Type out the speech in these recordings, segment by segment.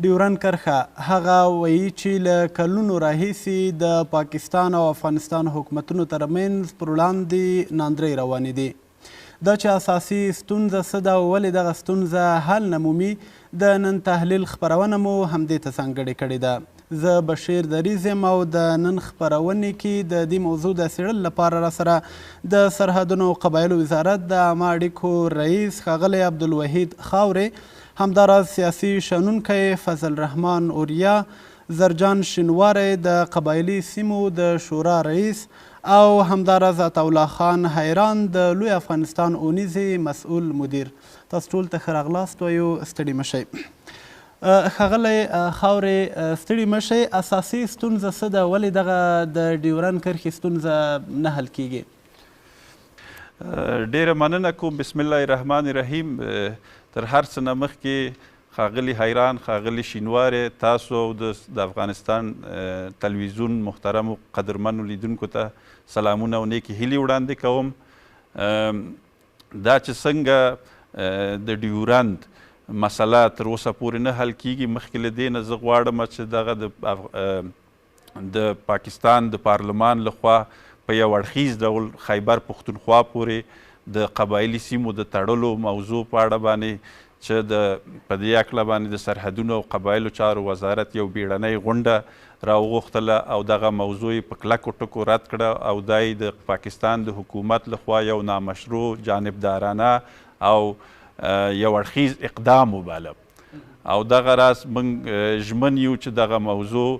ډیورن کرښه هغه وایي چې له کلونو راهیسې د پاکستان او افغانستان حکومتونو ترمنځ پر وړاندې ناندرۍ روانې دي. دا چې اساسي ستونزه څه ده او ولې دغه ستونزه حل نه مومي، د نن تحلیل خپرونه مو همدې ته ځانګړې کړې ده. زه بشیر دریځ یم او د نن خپرونې کې د دې موضوع د څېړلو لپاره راسره د سرحدونو او قبایلو وزارت د عامه اړیکو رئیس ښاغلی عبدالوحید خاورې، همداراز سیاسي شنونکی فضل رحمان اوریا، زرجان شینواری د قبایلي سیمو د شورا رئیس او همداراز عطاالله خان حیران د لوی افغانستان اونیزې مسؤل مدیر. تاسو ټول ته ښه راغلاست وایو، ستړي مه شئ. ښاغلی خاورې، ستړي مه شئ. اساسي ستونزه څه ده، ولې دغه د ډیورن کرښې ستونزه نه حل کیږي؟ ډیره مننه کوم. بسم الله الرحمن الرحیم. تر هر څه نه مخکې ښاغلي حیران، ښاغلي شینواری، تاسو او د افغانستان تلویزیون محترمو قدرمنو لیدونکو ته سلامونه او نیکې هیلې وړاندې کوم. دا چې څنګه د ډیورند مسله تر اوسه پورې نه حل کیږي، مخکې له دې نه زه غواړم چې دغه د پاکستان د پارلمان لخوا په یو اړخیز ډول خیبر پښتونخوا پورې د قبایلي سیمو د تړلو موضوع په اړه باندې چې په دې هکله باندې د سرحدونو او قبایلو چارو وزارت یو بیړنۍ غونډه راوغوښتله او دغه موضوع یې په کلکو ټکو رد کړه او دا یې د پاکستان د حکومت لخوا یو نامشروع، جانبدارانه او یو اړخیز اقدام وباله. او دغه راز موږ ژمن یو چې دغه موضوع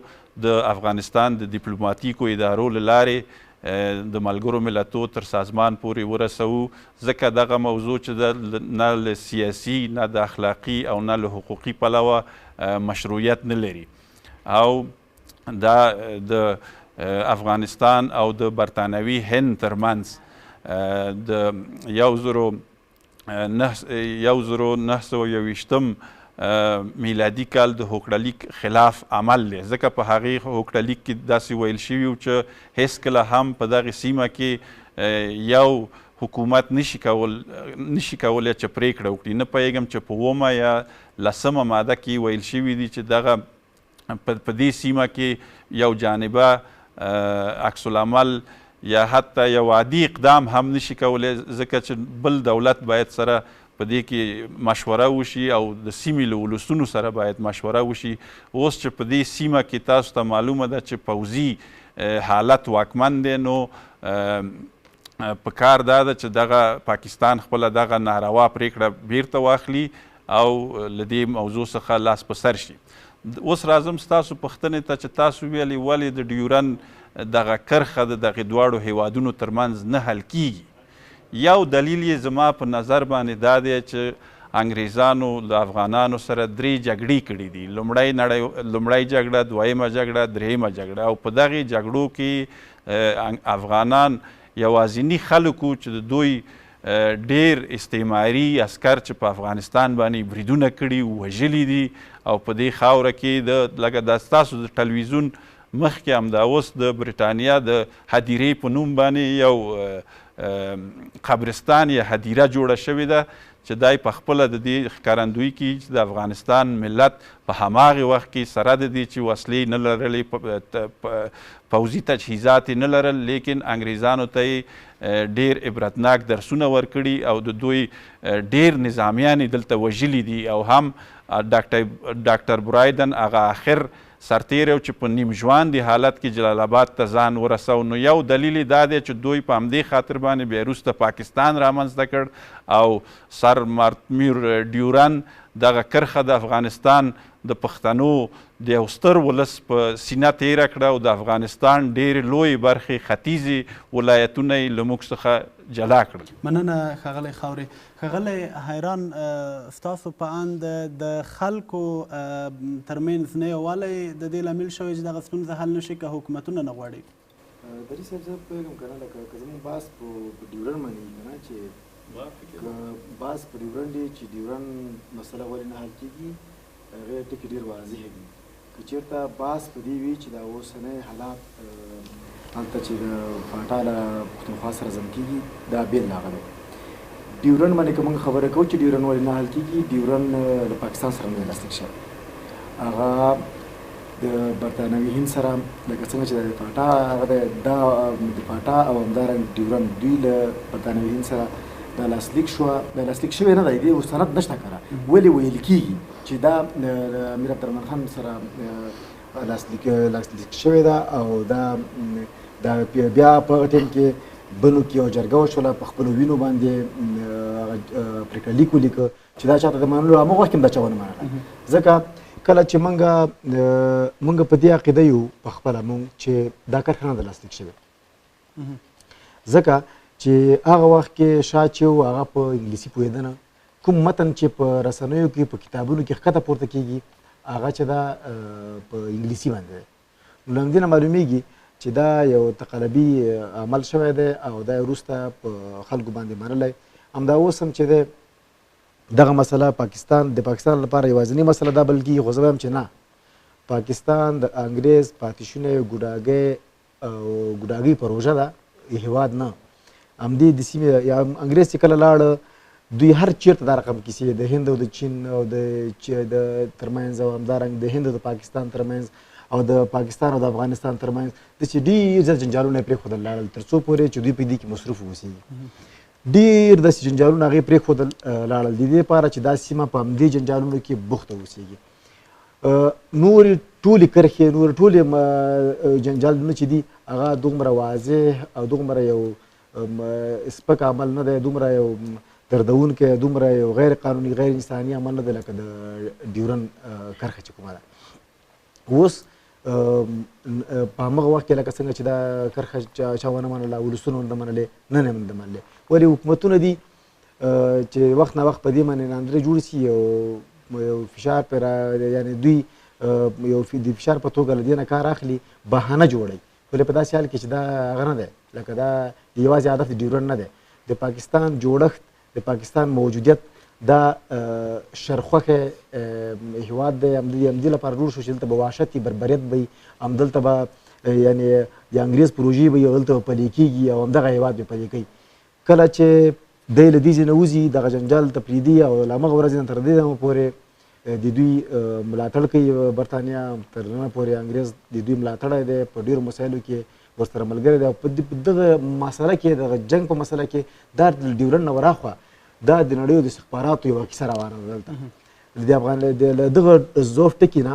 د افغانستان د دیپلوماتیکو ادارو له لارې د ملګرو ملتو تر سازمان پورې ورسوو، ځکه دغه موضوع چې نه له سیاسي، نه د اخلاقي او نه له حقوقي پلوه مشروعیت نه لري. او دا د افغانستان او د برتانوي هند ترمنځ د 1921 میلادي کال د هوکړه لیک خلاف عمل دی، ځکه په هغې هوکړه لیک کې داسې ویل شوي وو چې هیڅکله هم په دغې سیمه کې یو حکومت نشي کولی چې پرېکړه وکړي. نه پوهېږم چې په اوومه یا لسمه ماده کې ویل شوي دي چې دغه په دې سیمه کې یو جانبه عکس العمل یا حتی یو عادي اقدام هم نشي کولی، ځکه چې بل دولت باید سره په دې کې مشوره وشي او د سیمې له ولسونو سره باید مشوره وشي. اوس چې په دې سیمه کې تاسو ته معلومه ده چې پوځي حالت واکمن دی، نو په کار دا ده چې دغه پاکستان خپله دغه ناروا پرېکړه بیرته واخلي او له دې موضوع څخه لاس په سر شي. اوس راځم ستاسو پوښتنې ته چې تاسو ویلې ولې د ډیورن دغه کرښه د دغې دواړو هیوادونو ترمنځ نه حل کیږي. یو دلیل یې زما په نظر باندې دا دی چې انګریزانو له افغانانو سره درې جګړې کړې دي، لومړۍ جګړه، دویمه جګړه، درېیمه جګړه، او په دغې جګړو کې افغانان یوازیني خلک وو چې د دوی ډیر استعماري عسکر چې په افغانستان باندې بریدونه کړي وژلي دي او په دې خاوره کې د لکه دا ستاسو د تلویزیون مخکې همدا اوس د برېټانیا د هدیرې په نوم باندې یو قبرستان یا هدیره جوړه شوې ده چې دا په خپله د دې ښکارندویي کوي چې د افغانستان ملت په هماغې وخت کې سره د دې چې وسلې نه لرلې، پوځي تجهیزات یې نه لرل، لیکن انګریزانو ته یې ډیر عبرتناک درسونه ورکړي او د دوی ډیر نظامیان یې دلته وژلي دي. او هم ډاکټر برایدن هغه آخر سرتیری چې په نیم ژواندي حالت کې جلال آباد ته ځان ورسو. نو یو دلیل یې دا دی چې دوی په همدې خاطر باندې بیا وروسته پاکستان رامنځته کړ او سر مارتمیر ډیورن دغه کرښه د افغانستان د پښتنو د یو ستر ولس په سینه تیره کړه او د افغانستان ډېرې لویې برخې ختیځې ولایتونه یې له موږ څخه جلا کړل. مننه ښاغلی خاورې. ښاغلی حیران، ستاسو په اند د خلکو ترمنځ نه یووالی د دې لامل شوی چې دغه ستونزه حل نه شي که حکومتونه نه غواړي؟ دري صاحب، زه پوهېږم که نه، لکه که زموږ بحث په ډیورنډ باندې وي که نه، چې که بحث په ډیورنډ دی چې ډیورنډ مسله ولې نه حل کېږي، هغې ټکي ډېر واضح دي. که چېرته بحث په دې وي چې دا اوسنی حالات هلته چې د فاټا له پښتونخوا سره ضم کېږي، دا بېل راغلی. ډیورنډ باندې که موږ خبره کوو چې ډیورنډ ولې نه حل کېږي، ډیورنډ له پاکستان سره نه دی لاسلیک شوی. هغه د برتانوي هند سره لکه څنګه چې د فاټا هغه د دا د فاټا او همدارنګ ډیورنډ دوی له برتانوي هند سره دا لاسلیک شوه، دا لاسلیک شوی نه دی، دې اوس سند نشته کره، ولې ویل کیږي چې دا امیر عبدالرحمن خان سره لاسلیک شوې ده. او دا دا بیا په هغه ټایم کې بنو کې یو جرګه وشوله، په خپلو وینو باندې هغه پرېکړه لیک ولیکه چې دا چاته د منلو هماغه وخت کې هم دا چا ونه منله. ځکه کله چې مونږ په دې عقیده یو په خپله مونږ چې دا کرښه نه ده لاسلیک شوې، ځکه چې هغه وخت کې شاه چې و هغه په انګلیسي پوهېده نه، کوم متن چې په رسنیو کې په کتابونو کې ښکته پورته کېږي هغه چې دا په انګلیسي باندې دی. نو له همدې نه معلومیږي چې دا یو تقلبي عمل شوی دی او دا یې وروسته په خلکو باندې منلی. همدا اوس هم چې دی دغه مسله پاکستان د پاکستان لپاره یوازینۍ مسله دا بلل کېږي، خو زه وایم چې نه، پاکستان د انګرېز پاتې شونی ګوډاګی او ګوډاګۍ پروژه ده، هېواد نه. همدې د سیمې یا انګرېز چې کله لاړ دوی هر چیرته دا رقم کیسې د هند او د چین او د ترمنځ او همدارنګ د هند او د پاکستان ترمنځ او د پاکستان او د افغانستان ترمنځ داسې ډېر زیات جنجالونه یې پرېښودل لاړل، تر څو پورې چې دوی په دې کې مصروف اوسېږي. ډېر داسې جنجالونه هغې پرېښودل لاړل، د دې لپاره چې دا سیمه په همدې جنجالونو کې بوخته اوسېږي. نورې ټولې کرښې، نورې ټولې جنجالونه چې دي هغه دومره واضح او دومره یو سپک عمل نه دی، دومره یو دردونکی، دومره یو غیر قانوني غیر انساني عمل نه دی لکه د ډیورن کرښه چې کومه ده. اوس په همغه وخت کې لکه څنګه چې دا کرښه چا ونه منله، ولسونو ونه منلې، نن هم نه منلې، ولې حکومتونه دي چې وخت نا وخت په دې باندې ناندرې جوړ سي، یو فشار پر یعنې دوی یو د فشار په توګه له دې نه کار اخلي، بهانه جوړوي، ولې په داسې حال کې چې دا هغه نه دی، لکه دا یوازې هدف د ډیورنډ نه دی، د پاکستان جوړښت، د پاکستان موجودیت دا شرخوښی هیواد دی، همدې لپاره جوړ شو چې دلته به وحشت وي، بربریت به وي، همدلته به یعنې د انګرېز پروژې به وي او دلته به پلي کېږي او همدغه هیواد به پلي کوي. کله چې دی له دې ځای نه وځي دغه جنجال ته پرېږدي او له همغه ورځې نه تر دې دمه پورې د دوی ملاتړ کوي برتانیا، تر ننه پورې انګرېز د دوی ملاتړی دی، په ډېرو مسایلو کې ورسره ملګری دی. او په دغه مسله کې، دغه جنګ په مسله کې، دا له ډیورنډ نه وراخوا دا د نړۍ د استخباراتو یوه کیسه روانه ده. دلته د افغان له دغه ضعف ټکي نه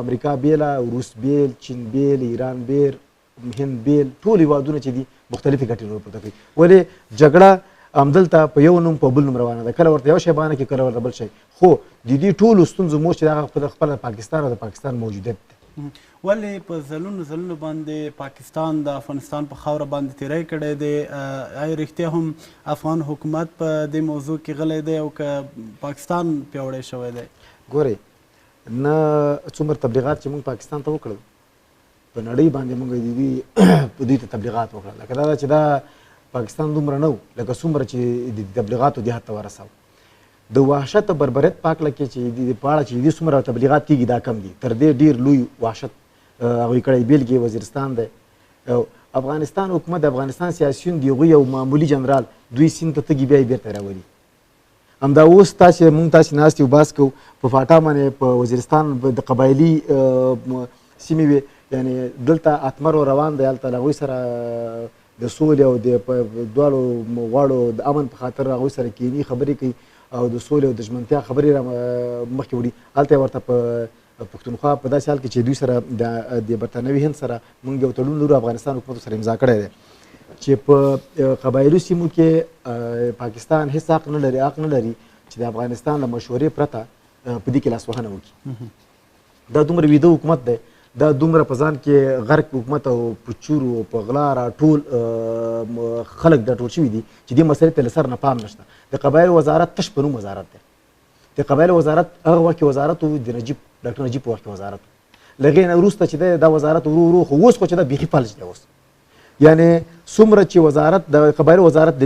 امریکا بېله، روس بېل، چین بېل، ایران بېل، هند بېل، ټول هېوادونه چې دي مختلفې ګټې نور پورته کوي. ولې جګړه همدلته په یو نوم په بل نوم روانه ده، کله ورته یو شی بهانه کوي، کله ورته بل شی، خو د دې ټولو ستونزو مور چې هغه خپله پاکستان او د پاکستان موجودیت دی. ولې په ځلونو ځلونو باندې پاکستان د افغانستان په خاوره باندې تیری کړی دی؟ آیا رښتیا هم افغان حکومت په دې موضوع کې غلی دی او که پاکستان پیاوړی شوی دی؟ ګورئ، نه څومره تبلیغات چې موږ پاکستان ته وکړل په نړۍ باندې موږ د دوی په دوی ته تبلیغات وکړل، لکه دا چې دا پاکستان دومره نه و لکه څومره چې د تبلیغاتو دې حد ته ورساوه. د وحشت او بربریت په هکله کې چې د دې په اړه چې دې څومره تبلیغات کېږي دا کم دي، تر دې ډېر لوی وحشت هغوی کړی. بېلګې وزیرستان دی، افغانستان حکومت، د افغانستان سیاسیون دی، هغوی یو معمولي جنرال دوی سیند ته تږي بیا یې بېرته راولي. همدا اوس تاسې مونږ تاسې ناست یو بحث کوو په فاټا باندې، په وزیرستان د قبایلي سیمې وې، یعنې دلته اتمر روان دی، هلته له هغوی سره د سولې او د دواړو غواړو د امن په خاطر هغوی سره کینی خبرې کوي او د سولې او د ژمنتیا خبرې را مخکې وړي. هلته یې ورته په پښتونخوا په داسې حال کې چې دوی سره د برتانوي هند سره مونږ یو تړون لرو، افغانستان حکومت سره امضا کړی دی چې په قبایلي سیمو کې پاکستان هېڅ حق نه لري، حق نه لري چې د افغانستان له مشورې پرته په دې کې لاسوهنه وکړي. دا دومره ویده حکومت دی، دا دومره په ځان کې غرق حکومت او په چور او په غلا راټول خلک راټول شوي دي چې دې مسئلې ته له سر نه پام نشته. د قبایلو وزارت تش په نوم وزارت دی. د قبایلو وزارت هغه وخت کې وزارت و د نجیب، ډاکټر نجیب په وخت کې وزارت و، له هغې نه وروسته چې دی دا وزارت ورو ورو، خو اوس خو چې دا بیخي فلج دی اوس. یعنې څومره چې وزارت د قبایلو وزارت د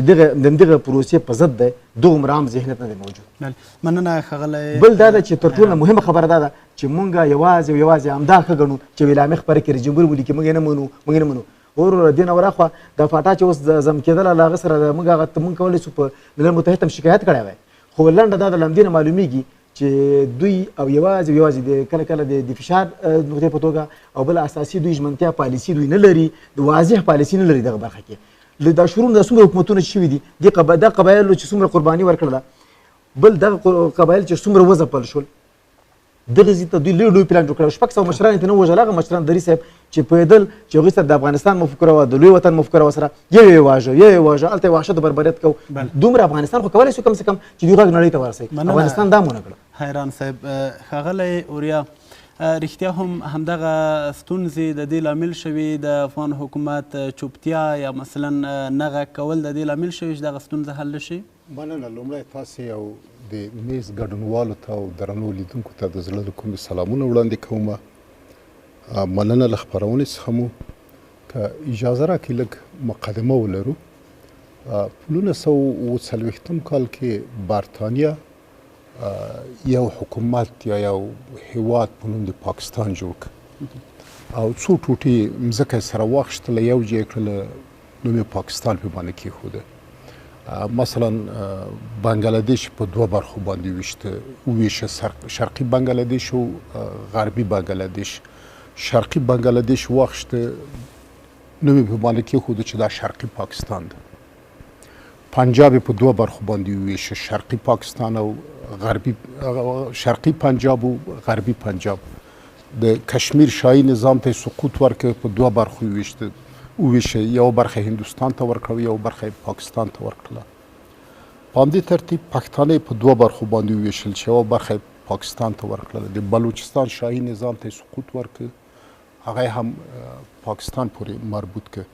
دغه پروسې په ضد دی، دغومره عام ذهنیت نه دی موجود. مننه ښاغلی. بل دا ده چې تر ټولو مهمه خبره دا ده چې مونږ یوازې او یوازې همدا ښه ګڼو چې اعلامیه خپره کړي، جمهور ولیکي مونږ یې نه منو، مونږ یې نه منو. وروره دې نه وراخوا دا فاټا چې اوس ضم کېدله له هغه سره مونږ هغه مونږ کولی شو په ملل متحد هم شکایت کړی وای، خو لنډه دا ده له همدې نه معلومیږي چې دوی او یوازې یوازې د کله کله د فشار نقطې په توګه، او بل اساسي دوی ژمنتیا پالیسي دوی نه لري، د واضح پالیسي نه لري دغه برخه کې. له دا شروع د څومره حکومتونه چې شوي دي، د قبایلو چې څومره قرباني ورکړله، بل دغه قبایل چې څومره وځپل شول، دغه ځای ته دوی لوی لوی پلان جوړ کړی. 600 مشران یې ته نه وژل، هغه مشران دري صاحب چې پوهېدل چې هغوی سره د افغانستان مفکوره وه، د لوی وطن مفکوره وه، سره یو یې واژه، یو یې واژه، هلته یې وحشت او بربریت کو. دومره افغانستان خو کولی شو کم سه کم چې دوی غږ نړۍ ته ورسوي، افغانستان دا مو نه کړه. حیران صاحب، ښاغلی اوریا، رښتیا هم همدغه ستونزې د دې لامل شوې، د افغان حکومت چوپتیا یا مثلا نه غږ کول د دې لامل شوی چې دغه ستونزه حل نه شي؟ مننه. لومړی تاسې او د میز ګډونوالو ته او درنو لیدونکو ته د زړه له کومې سلامونه وړاندې کوم. مننه له خپرونې څخه مو. که اجازه راکړئ لږ مقدمه ولرو. په 1947 کال کې برتانیا یو حکومت یا یو هیواد په نوم د پاکستان جوړ کړ او څو ټوټې مځکه یې سره واخیستله، یو ځای یې کړله، نوم یې پاکستان پې باندې کېښوده. مثلا بنګلادیش په دوه برخو باندې وویشه، شرقي بنګلادیش او غربي بنګلادیش. شرقي بنګلادیش واخیسته، نوم یې په باندې کېښوده چې دا شرقي پاکستان ده. پنجاب یې په دوه برخو باندې وویشه، شرقي پاکستان او غربي، شرقي پنجاب او غربي پنجاب. د کشمیر شاهي نظام ته سقوط ورکړ، په دوه برخو وویشه، یوه برخه هندوستان ته ورکړه، یوه برخه پاکستان ته ورکړله. په همدې ترتیب پښتانه په دوه برخو باندې وویشل چې یوه برخه پاکستان ته ورکړله. د بلوچستان شاهي نظام ته سقوط ورکړ، هغه هم پاکستان پورې مربوط کړ.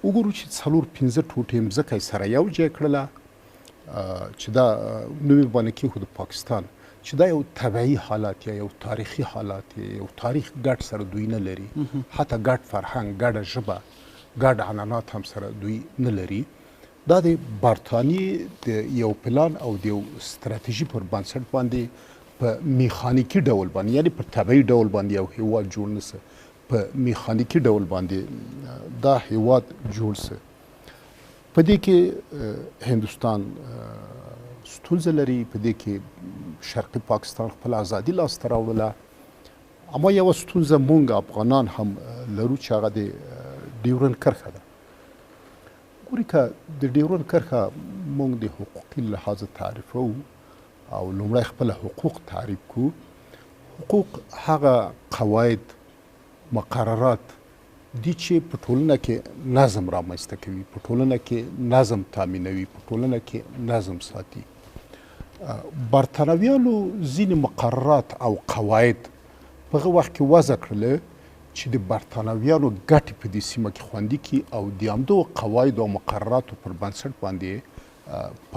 وګورو چې 4-5 ټوټې مځکه یې سره یو ځای کړله چې دا نوم یې باندې کېښود پاکستان، چې دا یو طبیعي حالت یا یو تاریخي حالت یا یو تاریخ ګډ سره دوی نه لري، حتی ګډ فرهنګ، ګډه ژبه، ګډ عنعنات هم سره دوی نه لري. دا د برتانیې د یو پلان او د یو ستراتیژي پر بنسټ باندې په میخانیکي ډول باندې، یعنی په طبیعي ډول باندې یو هیواد جوړ نه سه، په میخانیکي ډول باندې دا هیواد جوړ سه. په دې کې هندوستان ستونزه لري، په دې کې شرقي پاکستان خپل ازادي لاسته راوړله. اما یوه ستونزه مونږ افغانان هم لرو چې هغه د ډیورن کرښه ده. ګوري که د ډیورن کرښه مونږ د حقوقي لحاظه تعریفوو او لومړی خپل حقوق تعریف کړو، حقوق هغه قواعد مقررات دي چې په ټولنه کې نظم رامنځته کوي، په ټولنه کې نظم تامینوي، په ټولنه کې نظم ساتي. برتانویانو ځینې مقررات او قواعد په هغه وخت کې وضع کړل چې د برتانویانو ګټې په دې سیمه کې خوندي کړي او د همدغو قواعدو او مقرراتو پر بنسټ باندې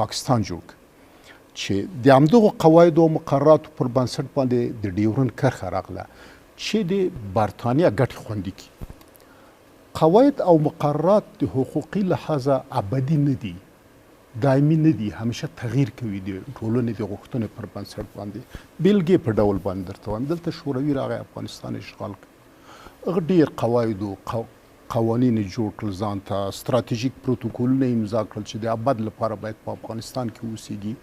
پاکستان جوړ کړ، چې د همدغو قواعدو او مقرراتو پر بنسټ باندې د ډیورن کرښه راغله چې د برتانیا ګټې خوندي کړي. قواعد او مقررات د حقوقي لحاظه ابدي نه دي، دایمي نه دي، همیشه تغییر کوي د ټولنې د غوښتنې پر بنسټ باندې. بېلګې په ډول باندې درته وایم، دلته شوروي راغی، افغانستان اشغال کړ، هغه ډېر قواعد او قوانین یې جوړ کړل، ځان ته ستراتیژیک پروتوکولونه یې امضا کړل چې د ابد لپاره باید په افغانستان کې اوسېږي.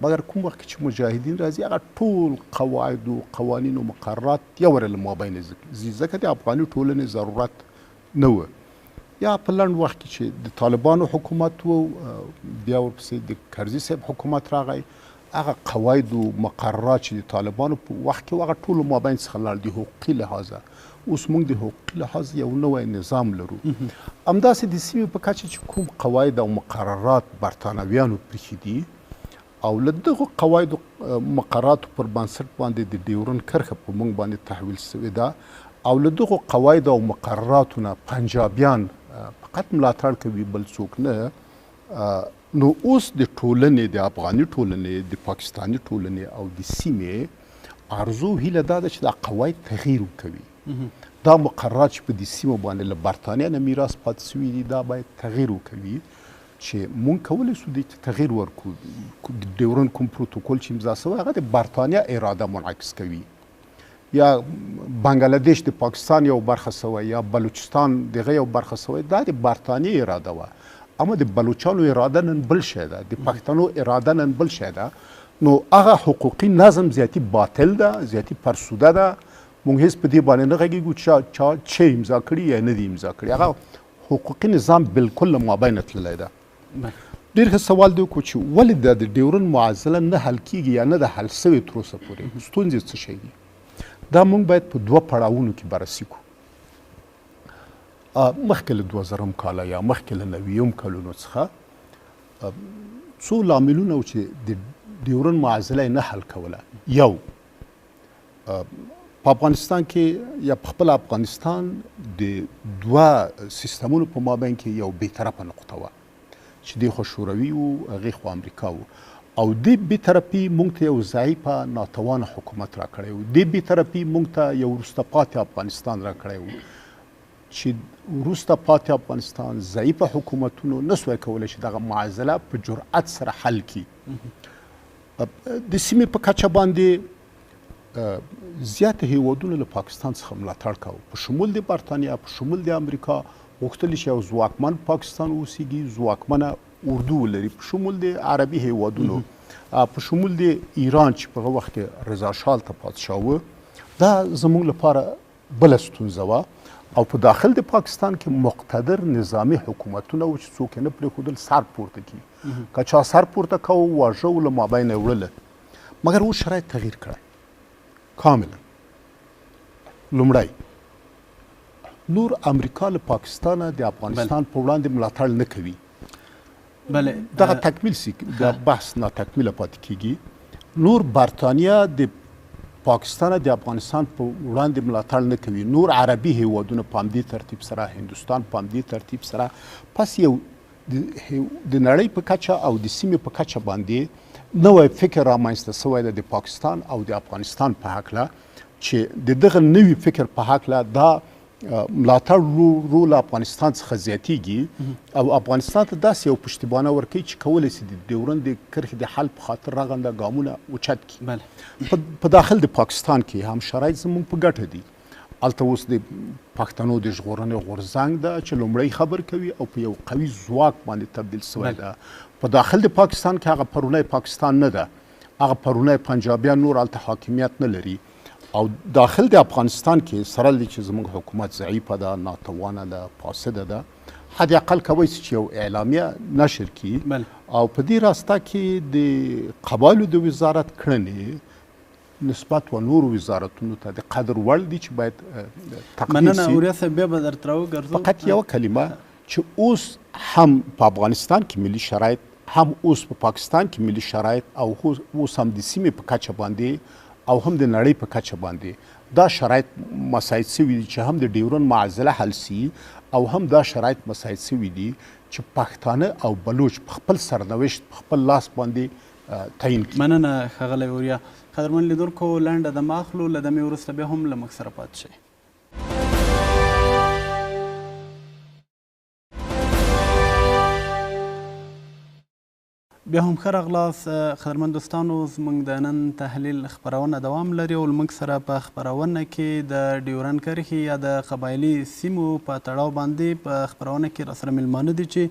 مګر کوم وخت کې چې مجاهدین راځي، هغه ټول قواعد او قوانین او مقررات یو ور له مابینه ځي، ځکه د افغاني ټولنې ضرورت نه و. یا په لنډ وخت کې چې د طالبانو حکومت و، بیا ورپسې د کرزي صاحب حکومت راغی، هغه قواعد او مقررات چې د طالبانو په وخت کې هغه ټولو مابین څخه لاړ دي حقوقي لحاظه. اوس موږ د حقوقي لحاظ یو نوی نظام لرو. همداسې د سیمې په کچه چې کوم قواعد او مقررات برتانویانو پرېښي دي او له دغو قواعدو مقرراتو پر بنسټ باندې د ډیورن کرښه په موږ باندې تحویل سوې ده او له دغو قواعدو او مقرراتو نه پنجابیان فقط ملاتړ کوي، بل څوک نه. نو اوس د ټولنې، د افغاني ټولنې، د پاکستاني ټولنې او د سیمې ارزو هیله دا ده چې دا قواعد تغییر وکوي. دا مقررات چې په دې سیمه باندې له برتانیا نه میراث پاتې سوي دي، دا باید تغییر وکوي چې مونږ کولی سو دې ته تغییر ورکړو. د ډیورن کوم پروتوکول چې امضا سوی هغه د برتانیا اراده منعکس کوي، یا بنګلادیش د پاکستان یو برخه سوی، یا بلوچستان دغه یو برخه سوی، دا د برتانیې اراده وه. اما د بلوچانو اراده نن بل شی ده، د پښتنو اراده نن بل شی ده. نو هغه حقوقي نظم زیاتی باطل ده، زیاتی پرسوده ده. مونږ هیڅ په دې باندې نه غږیږو چې چا چې امضا کړي یا نه دي امضا کړي. هغه حقوقي نظام بالکل له مابینه تللی ده. ډېر ښه سوال دی وکړو چې ولې د ډیورن معضله نه حل کیږي یا نه ده حل سوې تر اوسه پورې، ستونزې څه شی دي؟ دا مونږ باید په دوه پړاوونو کې بررسي کړو. مخکې له 2000 کاله یا مخکې له 90 کلونو څخه څو لاملونه وو چې د ډیورن معضله یې نه حل کوله. یو، په افغانستان کې یا په خپل افغانستان د دوه سیستمونو په مابین کې یو بېطرفه نقطه وه چې دې خو شوروي وو، هغې خو امریکا وو، او دې بېطرفي مونږ ته یو ضعیفه ناتوانه حکومت راکړی و. دې بېطرفي مونږ ته یو وروسته پاتې افغانستان راکړی و چې وروسته پاتې افغانستان ضعیفه حکومتونو نسوای کولی چې دغه معضله په جرأت سره حل کړي. د سیمې په کچه باندې زیات هیوادونو له پاکستان څخه ملاتړ کاوه، په شمول د برتانیا، په شمول د امریکا، غوښتل چې یو ځواکمن پاکستان اوسیږي، ځواکمنه اردو ولري، په شمول د عربي هیوادونو، په شمول د ایران چې په هغه وخت کې رضا شاه ته پادشاه و. دا زموږ لپاره بله ستونزه وه. او په داخل د پاکستان کې مقتدر نظامي حکومتونه وو چې څوک یې نه پرېښودل سر پورته کړي. که چا سر پورته کاوه واژه و له مابینه یې وړله. مګر اوس شرایط تغییر کړی کاملا. لومړی، نور امریکا له پاکستانه د افغانستان په وړاندې ملاتړ نه کوي. دغه تکمیل سي، د بحث ناتکمیله پاتې کیږي. نور برتانیا د پاکستان د افغانستان په وړاندې ملاتړ نه کوي. نور عربي هیوادونه په همدې ترتیب سره، هندوستان په همدې ترتیب سره. پس یو د نړۍ په کچه او د سیمې په کچه باندې نوی فکر رامنځته سوی دی د پاکستان او د افغانستان په هکله، چې د دغه نوي فکر په هکله دا ملاتړ ورو له افغانستان څخه زیاتیږي او افغانستان ته داسې یو پشتیبانه ورکوي چې کولی شي د ډیورن د کرښې د حل په خاطر رغنده ګامونه اوچت کړي. په داخل د پاکستان کې هم شرایط زموږ په ګټه دي. هلته اوس د پښتنو د ژغورنې غورځنګ ده چې لومړی خبر کوي او په یو قوي ځواک باندې تبدیل سوی ده. په داخل د پاکستان کې هغه پرونی پاکستان نه ده، هغه پرونی پنجابیان نور هلته حاکمیت نه لري. او داخل د افغانستان کې سره له دې چې زموږ حکومت ضعیفه ده، ناتوانه ده، فاسده ده، حد اقل کوی شي چې یو اعلامیه نشر کړي. او په دې راسته کې د قبایلو د وزارت کړنې نسبت و نورو وزارتونو ته د قدر وړ دي چې باید تقدیر مننه اوریا صاحب، بیا به درته راوګرځو. فقط یوه کلمه چې اوس هم په افغانستان کې ملي شرایط، هم اوس په پاکستان کې ملي شرایط، او اوس هم د سیمې په کچه باندې او هم د نړۍ په کچه باندې دا شرایط مساعد سوي دي چې هم د ډیورن معضله حل سي او هم دا شرایط مساعد سوي دي چې پښتانه او بلوچ په خپل سرنوشت په خپل لاس باندې تعین کړي. مننه ښاغلی اوریا. قدرمن لیدونکو، لنډه دمه اخلو، له دمې وروسته بیا هم له موږ سره پاتې شئ. بیا هم ښه راغلاست قدرمن دوستانو، زموږ د نن تحلیل خپرونه دوام لري او موږ سره په خپرونه کې د ډیورن کرښې یا د قبایلي سیمو په تړاو باندې په خپرونه کې راسره میلمانه دي چې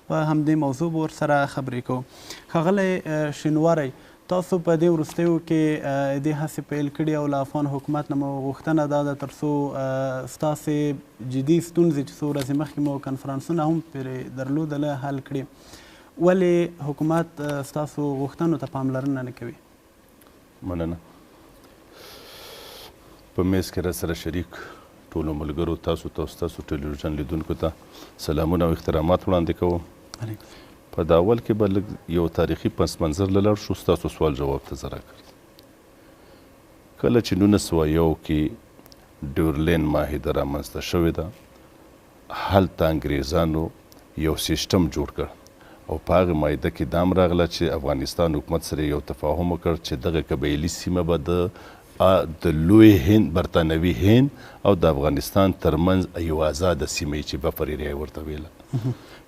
په همدې موضوع به ورسره خبرې کوو. ښاغلی شینواری، تاسو په دې وروستیو کې دې هڅې پیل کړي او له افغان حکومت نه مو غوښتنه دا ده تر څو ستاسې جدي ستونزې چې څو ورځې مخکې مو کنفرانسونه هم پرې درلودله حل کړي. ولې حکومت ستاسو غوښتنو ته پاملرنه نه کوي؟ مننه. په میز کې را سره شریک ټولو ملګرو، تاسو ته او ستاسو ټلویزیون لیدونکو ته سلامونه او احترامات وړاندې کوم. په دا اول کې به لږ یو تاریخي پس منظر له لاړ شو، ستاسو سوال جواب ته زه راګرځم. کله چې 1901 کې ډیورلین معاهده رامنځته شوې ده، هلته انګریزانو یو سیستم جوړ کړ او په هغې معاهده کې دا هم راغله چې افغانستان حکومت سره یو تفاهم وکړ چې دغه قبایلي سیمه به د لوی هند، برتانوي هند او د افغانستان ترمنځ یو آزاده سیمه چې بفر ایریا یې ورته ویله.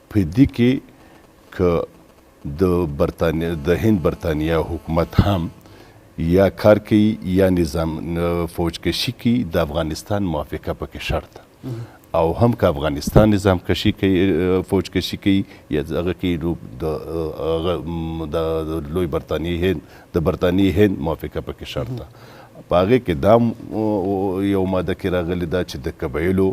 په دې کې که د هند برتانیا حکومت هم یا کار کوي یا نظام فوج کشي کوي، د افغانستان موافقه پکې شرط ده. او هم که افغانستان نظام کشي کوي، فوج کشي کوي یا هغه کوي، نو د هغه د لوی برتانیې هند د برتانیې هند موافقه پکې شرط ده. په هغې کې دا یو ماده کې راغلې ده چې د قبایلو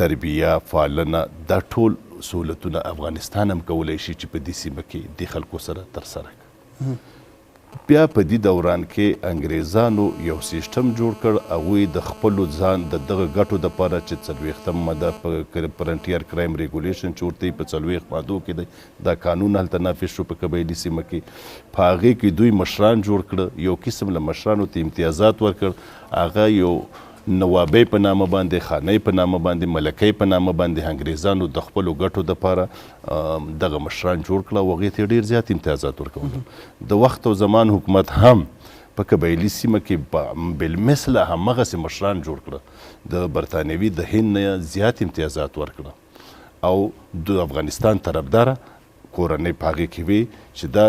تربیه، فعالنه، دا ټول سهولتونه افغانستان هم کولی شي چې په دې سیمه کې دې خلکو سره ترسره کړي. بیا په دې دوران کې انګریزانو یو سیستم جوړ کړ. هغوی د خپلو ځان د دغه ګټو دپاره چې 40 ماده په فرنټیر کرایم ریګولیشن چې ورته په 40 مادو کې دی، دا قانون هلته نافذ شو په قبایلي سیمه کې. په هغې کې دوی مشران جوړ کړه، یو قسم له مشرانو ته امتیازات ورکړ. هغه یو نوابۍ په نامه باندې، خانۍ په نامه باندې، ملکۍ په نامه باندې انګریزانو د خپلو ګټو دپاره دغه مشران جوړ کړه او هغې ته ډېر زیات امتیازات ورکول. د وخت او زمان حکومت هم په قبایلي سیمه کې بالمثله همغسې مشران جوړ کړه، د برتانوي د هند نه زیات امتیازات ورکړه او د افغانستان طرفداره کورنۍ په هغې کې وې چې دا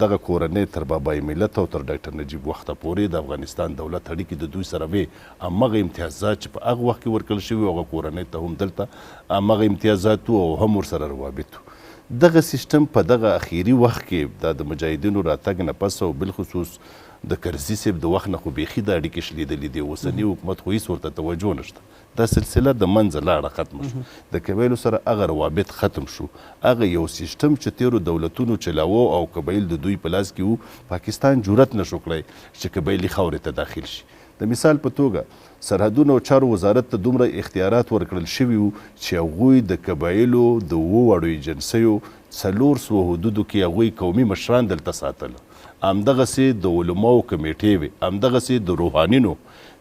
دغه کورنۍ تر بابای ملت او تر ډاکټر نجیب وخته پورې د افغانستان دولت اړیکې د دوی سره وې. همغه امتیازات چې په هغه وخت کې ورکړل شوي هغه کورنۍ ته هم دلته همغه امتیازات وو او هم ورسره روابط وو. دغه سیستم په دغه اخیري وخت کې دا د مجاهدینو راتګ نه پس او بالخصوص د کرزي صاحب د وخت نه خو بیخي دا اړیکې شلېدلې دي. اوسني حکومت خو هیڅ ورته توجه نشته. دا سلسله د منځه لاړه، ختمه شو. د قبایلو سره هغه روابط ختم شو. هغه یو سیستم چې تېرو دولتونو چلاوه او قبایل د دوی په لاس کې وو، پاکستان جرأت نه شو کړی چې قبایلي خاورې ته داخل شي. د مثال په توګه سرحدونو او چارو وزارت ته دومره اختیارات ورکړل شوي وو چې هغوی د قبایلو د 7 واړو ایجنسیو 400 حدودو کې هغوی قومي مشران دلته ساتل. همدغسې د علماو کمیټې وې، همدغسې د روحانینو،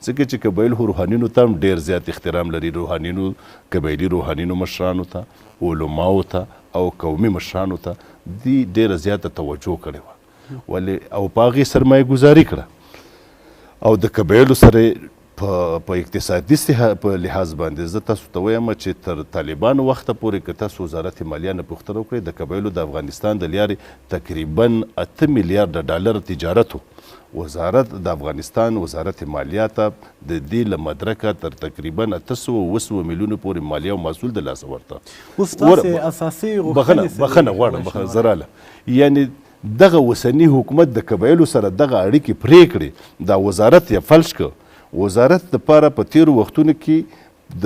ځکه چې قبایل روحانینو ته هم ډېر زیات احترام لري. روحانینو، قبایلي روحانینو مشرانو ته، علماو ته او قومي مشرانو ته دې ډېره زیاته توجه کړې وه، ولې او په هغې سرمایه ګذاري کړه او د قبایلو سره په اقتصادي په لحاظ باندې زه تاسو ته وایم چې تر طالبانو وخته پورې که تاسو وزارت مالیه نه پوښتنه وکړئ، د قبایلو د افغانستان د لیارې تقریبا 8 میلیارډه ډالر تجارت و. وزارت د افغانستان وزارت مالیه ته د دې له مدرکه تر تقریبا 800 میلیونو پورې مالیه او محصول د لاسه ورته. اوس تاسې اساسي غوښتنې څه دي؟ بخښنه غواړم، بخښنه زه راله. یعنې دغه اوسني حکومت د قبایلو سره دغه اړیکې پرې کړې، دا وزارت یې فلج کړ. وزارت دپاره په تېرو وختونو کې د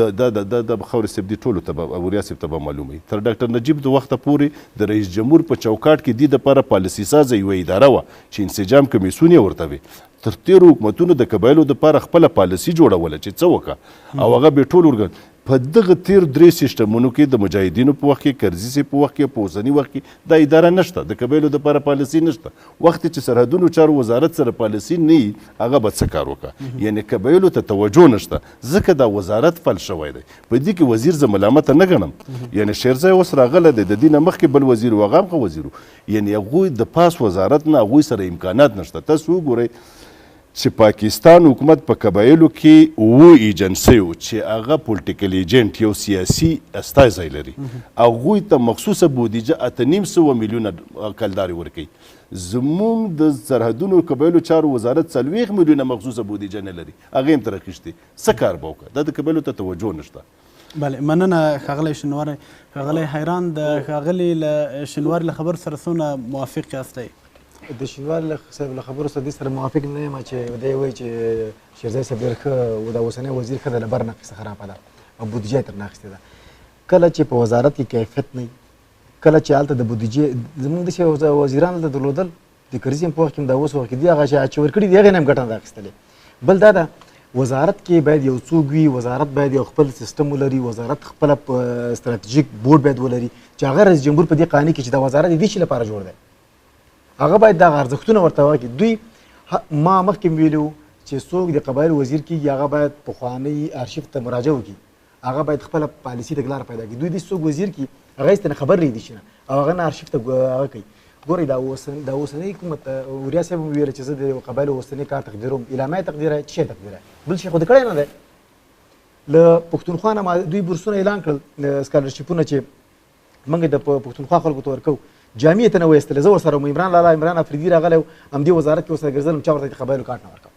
خاورې صاحب دې ټولو ته به، وریا صاحب ته به معلومه وي، تر ډاکټر نجیب د وخته پورې د رئیس جمهور په چوکاټ کې دې دپاره پالیسي سازه یوه اداره وه چې انسجام کمیسیون یې ورته وي. تر تېرو حکومتونو د قبایلو دپاره خپله پالیسي جوړوله چې څه وکړه او هغه به ټول ورګن. په دغه تېر 3 سیستمونو کې د مجاهدینو په وخت کې، کرزي صاحب په وخت کې، په اوسني وخت کې دا اداره نشته، د قبایلو دپاره پالیسي نشته. وخت چې سرحدونو چارو وزارت سره پالیسي نه وي هغه به څه کار وکړه؟ یعنې قبایلو ته توجه نشته، ځکه دا وزارت فل شوی دی. په دې کې وزیر زه ملامته نه ګڼم، یعنې شیرزی اوس راغلی دی، د دې نه مخکې بل وزیر و، هغه هم ښه وزیر و. یعنې هغوی د پاس وزارت نه هغوی سره امکانات نشته. تاسو وګورئ چې پاکستان حکومت په قبایلو کې 7 ایجنسیو چې هغه پولیټیکل ایجنټ یو سیاسي استازی لري، هغوی ته مخصوصه بودیجه 850 میلیونه کلدارې ورکوي. زموږ د سرحدونو قبایلو چارو وزارت 40 میلیونه مخصوصه بودیجه نه لري، هغې هم ترې اخیستې. څه کار به وکړه؟ دا د قبایلو ته توجه نشته. بله مننه ښاغلی شینواری. ښاغلی حیران، د ښاغلي له شینواري له خبرو سره څونه موافق یاستئ؟ د شینواري صاحب له خبرو سره دې سره موافق نه یم چې دی وایي چې شیرزی صاحب ډېر ښه و، دا اوسنی وزیر ښه دی، له بر نه قصه خرابه ده او بودیجه یې ترنه اخیستې ده. کله چې په وزارت کې کیفیت نه وي، کله چې هلته د بودیجې زموږ داسې وزیران هلته درلودل، د کرزي هم په وخت کې هم دا اوس وخت کې دي، هغه چې ورکړي دي هغې نه هم ګټه نه ده اخیستلې. بل دا ده وزارت کې باید یو څوک وي، وزارت باید یو خپل سیستم ولري، وزارت خپله ستراتیژیک بورډ باید ولري چې هغه رئیس جمهور په دې قانع کړي چې دا وزارت د دې شي لپاره جوړ دی، هغه باید دغه ارزښتونه ورته ورکړي. دوی ما مخکې ویلي وو چې څوک د قبایلو وزیر کېږي هغه باید پخواني ارشیف ته مراجعه وکړي، هغه باید خپله پالیسي تګلاره پیدا کړي. دوی داسې څوک وزیر کړي هغه هېڅ نه خبر نه دي چې نه او هغه نه ارشیف ته هغه کوي. ګورئ دا اوسنی حکومت، وریا صاحب هم ویل چې زه د قبایلو اوسنی کار تقدیروم، اعلامیه یې تقدیره، څه شی تقدیره، بل شی خو د کړی نه دی. له پښتونخوا نه ما دوی بورسونه اعلان کړل، سکالرشیپونه چې موږ د پښتونخوا خلکو ته ورکوو، جامع یې ته نه وایستلې. زه ورسره وم، عمران لالا عمران افریدي راغلی و، همدې وزارت کې ورسره ګرځېدلم، چا ورته د قبایلو کارت نه ورکاوه.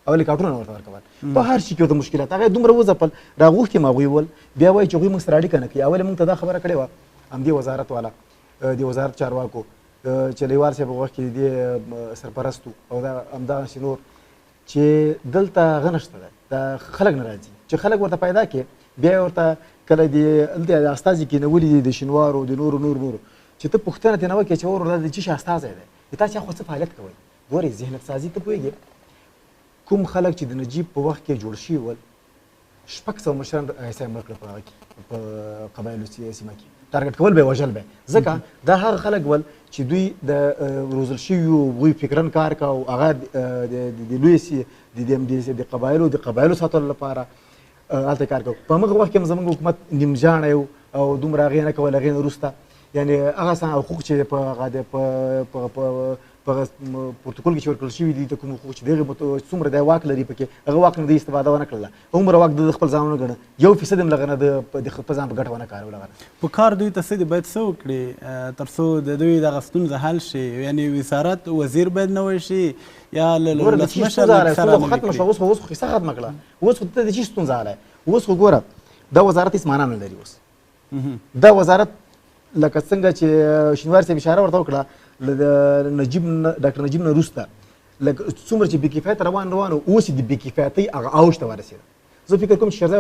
اول کارټونه ورته ورکول په هر شي کې ورته مشکلات. هغه دومره وځپل، راغوښتي ما هغوی ول، بیا وایي چې هغوی موږ سره اړیکه نه کوي. اول موږ ته دا خبره کړې وه همدې وزارت والا، د وزارت چارواکو چې لیوال صاحب په وخت کې د دې سرپرست او دا همدغسې نور، چې دلته هغه نشته دی، دا خلک نه راځي، چې خلک ورته پیدا کړي بیا ورته کله د دلته استازي کېنولي دي د شینوارو د نورو نور نورو، چې ته پوښتنه ترې نه وکړې چې وروره دا د څه شي استازی دی، د تاسې خو څه فعالیت کوئ. ګورئ ذهنیت سازي ته پوهېږې، کوم خلک چې د نجیب په وخت کې جوړ شوي ول، 600 مشران ایسای مړ کړل په هغه کې، په قبایلو سیمه کې ټارګټ کول به یې، وژل به یې، ځکه دا هغه خلک ول چې دوی د روزل شوي وو، هغوی فکراً کار کاوه، هغه د لوی د قبایلو ساتلو لپاره هلته کار کاوه. په همغه وخت کې هم زموږ حکومت نیمجاڼی و او دومره هغې نه کول. هغې نه وروسته یعنې هغه څه حقوق چې په هغه د په پروتوکول کې چې ورکړل شوي دي، د کوم حقوق چې دغې څومره دی واک لري پکې، هغه واک نه دی استفاده ونه کړله، هومره واک د خپل ځان ونه ګڼه، 1% هم لغه نه د خپل ځان په ګټه ونه کارول. هغه په کار دوی ته څه دي، باید څه وکړي تر څو د دوی دغه ستونزه حل شي؟ یعنې وزارت وزیر باید نوی شي یا له ولسمشر سره نوی کړي؟ اوس خو قصه ختمه کړه، اوس خو ته د څه ستونزه حل، اوس خو ګوره دا وزارت هېڅ معنا نه لري. اوس دا وزارت لکه څنګه چې شینواري صاحب اشاره ورته وکړه، نجیب ډاکټر نجیب نه وروسته لکه څومره چې بې کفایته روان روان و، اوس یې د بې کفایتۍ هغه اوج ته ورسېده. زه فکر کوم چې شیرزی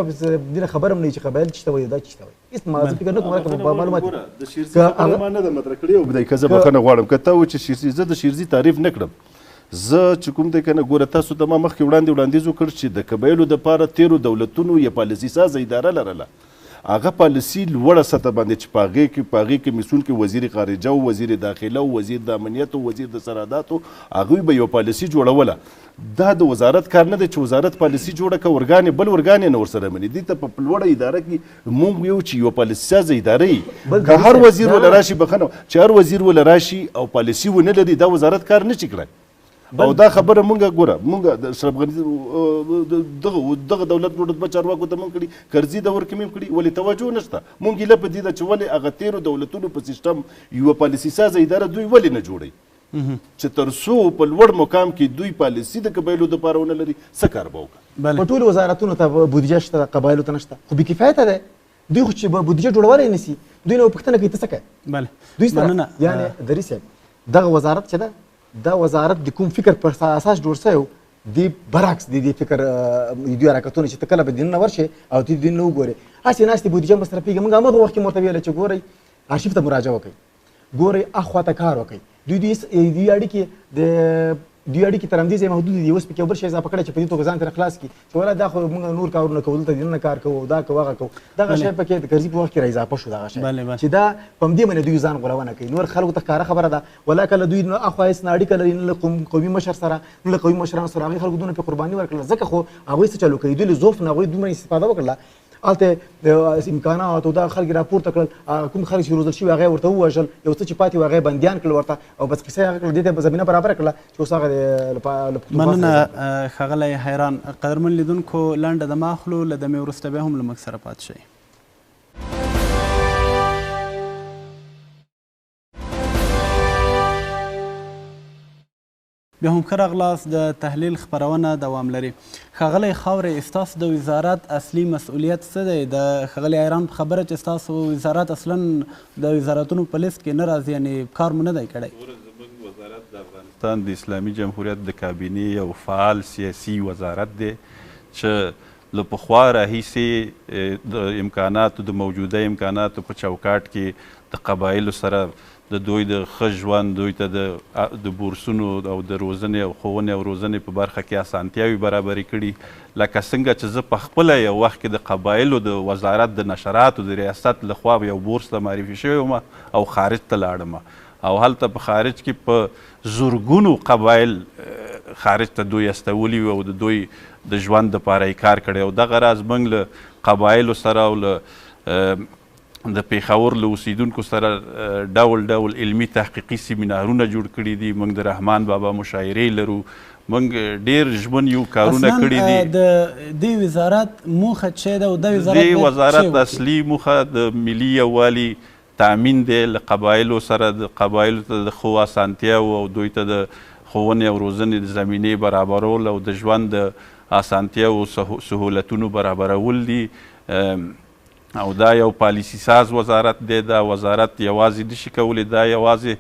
دې نه خبر هم نه وي چې قبایل څه ته وایي، دا څه ته وایي، هېڅ ما زه فکر نه کوم لکه معلومات. د شیرزي خبره ما نه ده مطرح کړې او دی که زه بښنه غواړم که تا و چې شیرزي، زه د شیرزي تعریف نه کړم. زه چې کوم دی که نه ګوره تاسو ته ما مخکې وړاندې وړاندیز وکړ چې د قبایلو دپاره تېرو دولتونو یې پالیسي سازه اداره لرله، هغه پالیسي لوړه سطح باندې چې په هغې کمیسیون کې وزیر خارجه او وزیر داخله او وزیر د امنیت او وزیر د سرحداتو هغوی به یوه پالیسي جوړوله. دا د وزارت کار نه دی چې وزارت پالیسي جوړه کړه، ارګان یې بل ارګان یې نه ورسره مني. دې ته په لوړه اداره کې موږ یو چې یوه پالیسي سازه اداره یي، که هر وزیر وله راشي، بښنه چې هر وزیر وله راشي او پالیسي ونه لري، دا وزارت کار نه شي کړی. او دا خبره مونږ ګوره مونږ د اشرف غني دغه دولت لوړ رتبه چارواکو ته مونږ کړي، کرزي دور کې مې کړي، ولې توجه نشته. مونږ هیله په دې ده چې ولې هغه تېرو دولتونو په سیستم یوه پالیسي سازه اداره دوی ولې نه جوړوي، چې تر څو په لوړ مقام کې دوی پالیسي د قبایلو دپاره ونه لري، څه کار به وکړي؟ په ټولو وزارتونو ته بودیجه شته، قبایلو ته نشته، خو بې کفایته دی. دوی خو چې بودیجه جوړولی نه سي، دوی نه پوښتنه کوي ته څه کوې؟ دوی سره یعنې دري صاحب دغه وزارت چې ده، دا وزارت د کوم فکر پر اساس جوړ شوی و، دې برعکس د دې فکر دوی حرکتونه چې ته کله به دننه ورشې او ته دننه وګورې، هسې ناستې بودیجه مصرفېږي. موږ هماغه وخت کې ورته ویل چې ګورئ آرشیف ته مراجعه وکړئ، ګورئ اخوا ته کار وکړئ. دوی اړیکې د دوی اړیکې تر همدې ځایه محدودې دي. اوس پکې یو بل شی اضافه کړی چې په دې توګه ځان ترې خلاص کړي چې ولا دا خو موږ نور کارونه کوو، دلته دننه کار کوو، دا کوو هغه کوو. دغه شی پکې د کرزي په وخت کې را اضافه شو، دغه شی چې دا په همدې باندې دوی ځان غولونه کوي. نور خلکو ته ښکاره خبره ده، ولا کله دوی نه اخوا هېڅ نه اړیکه لري، نه له قومي مشر سره، نه له قومي مشرانو سره. هغوی خلکو دونه پرې قرباني ورکړله، ځکه خو هغوی څه چلو کوي، دوی له ضعف نه هغوی دومره استفاده وکړله. هلته امکانات او دا خلک راپورته کړل، کوم خلک چې روزل شوي هغه یې ورته ووژل، یو څه چې پاتې وو هغه یې بندیان کړل ورته، او بس قصه یې هغه کړل. دې ته زمینه برابره کړله چې اوس هغه له پښتونخوا مننه ښاغلی حیران. قدرمن لیدونکو لنډه دمه اخلو، له دمې وروسته بیا هم له موږ سره پاتې شئ. بیا هم ښه راغلاست. د تحلیل خپرونه دوام لري. ښاغلی خاورې، ستاسو د وزارت اصلي مسؤلیت څه دی؟ د ښاغلي حیران په خبره چې ستاسو وزارت اصلا د وزارتونو په لیست کې نه راځي، یعنې کار مو نه دی کړی. زموږ وزارت د افغانستان د اسلامي جمهوریت د کابینې یو فعال سیاسي وزارت دی چې له پخوا راهیسې د امکاناتو د موجوده امکاناتو په چوکاټ کې د قبایلو سره د دوی د ښه ژوند، دوی ته د بورسونو او د روزنې او ښوونې او روزنې په برخه کې اسانتیاوې برابرې کړي. لکه څنګه چې زه په خپله یو وخت کې د قبایلو د وزارت د نشراتو د ریاست لخوا یو بورس ته معرفي شوی وم او خارج ته لاړم، او هلته په خارج کې په زرګونو قبایل خارج ته دوی استولي وو او د دوی د ژوند دپاره یې کار کړی. او دغه راز موږ له قبایلو سره او له د پېښور له اوسیدونکو سره ډول ډول علمي تحقیقي سیمینارونه جوړ کړي دي. موږ د رحمان بابا مشاعرې لرو، موږ ډېر ژمن یو کارونه کړي دي. د دې وزارت موخه څه ده او دا وزارت وزارت اصلي موخه د ملي یووالي تامین دی، له قبایلو سره د قبایلو ته د ښو اسانتیاوو او دوی ته د ښوونې او روزنې د زمینې برابرول او د ژوند د اسانتیاوو سهولتونو برابرول دي. او دا یو پالیسي ساز وزارت دی. دا وزارت یوازې نشي کولی، دا یوازې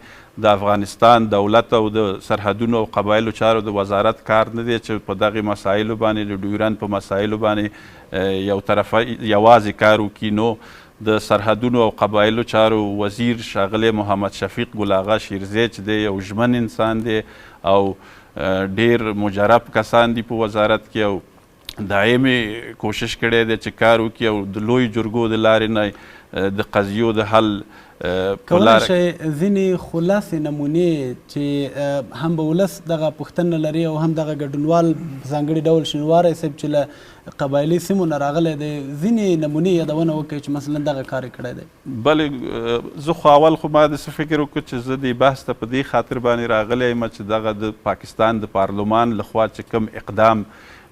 د افغانستان دولت او د سرحدونو او قبایلو چارو د وزارت کار نه دی چې په دغه مسایلو باندې، د ډیورند په مسایلو باندې یو طرفه یوازې کار وکړي. نو د سرحدونو او قبایلو چارو وزیر ښاغلی محمد شفیق ګل آغا شیرزی چې دی یو ژمن انسان دی او ډیر مجرب کسان دي په وزارت کې او دایم یې کوشش کړی دی چې کار وکړي او د لویو جرګو د لارې نه د قضیو د حل په کولی لاره شئ ځینې خلاصې نمونې چې هم به ولس دغه پوښتنه لري او هم دغه ګډونوال په ځانګړي ډول شینواری صاحب چې له قبایلي سیمو نه راغلی دی، ځینې نمونې یادونه وکړئ چې مثلا دغه کار یې کړی دی. بله، زه خو اول خو ما داسې فکر وکړ چې زه دې بحث ته په دې خاطر باندې راغلی یم چې دغه د پاکستان د پارلمان له خوا چې کوم اقدام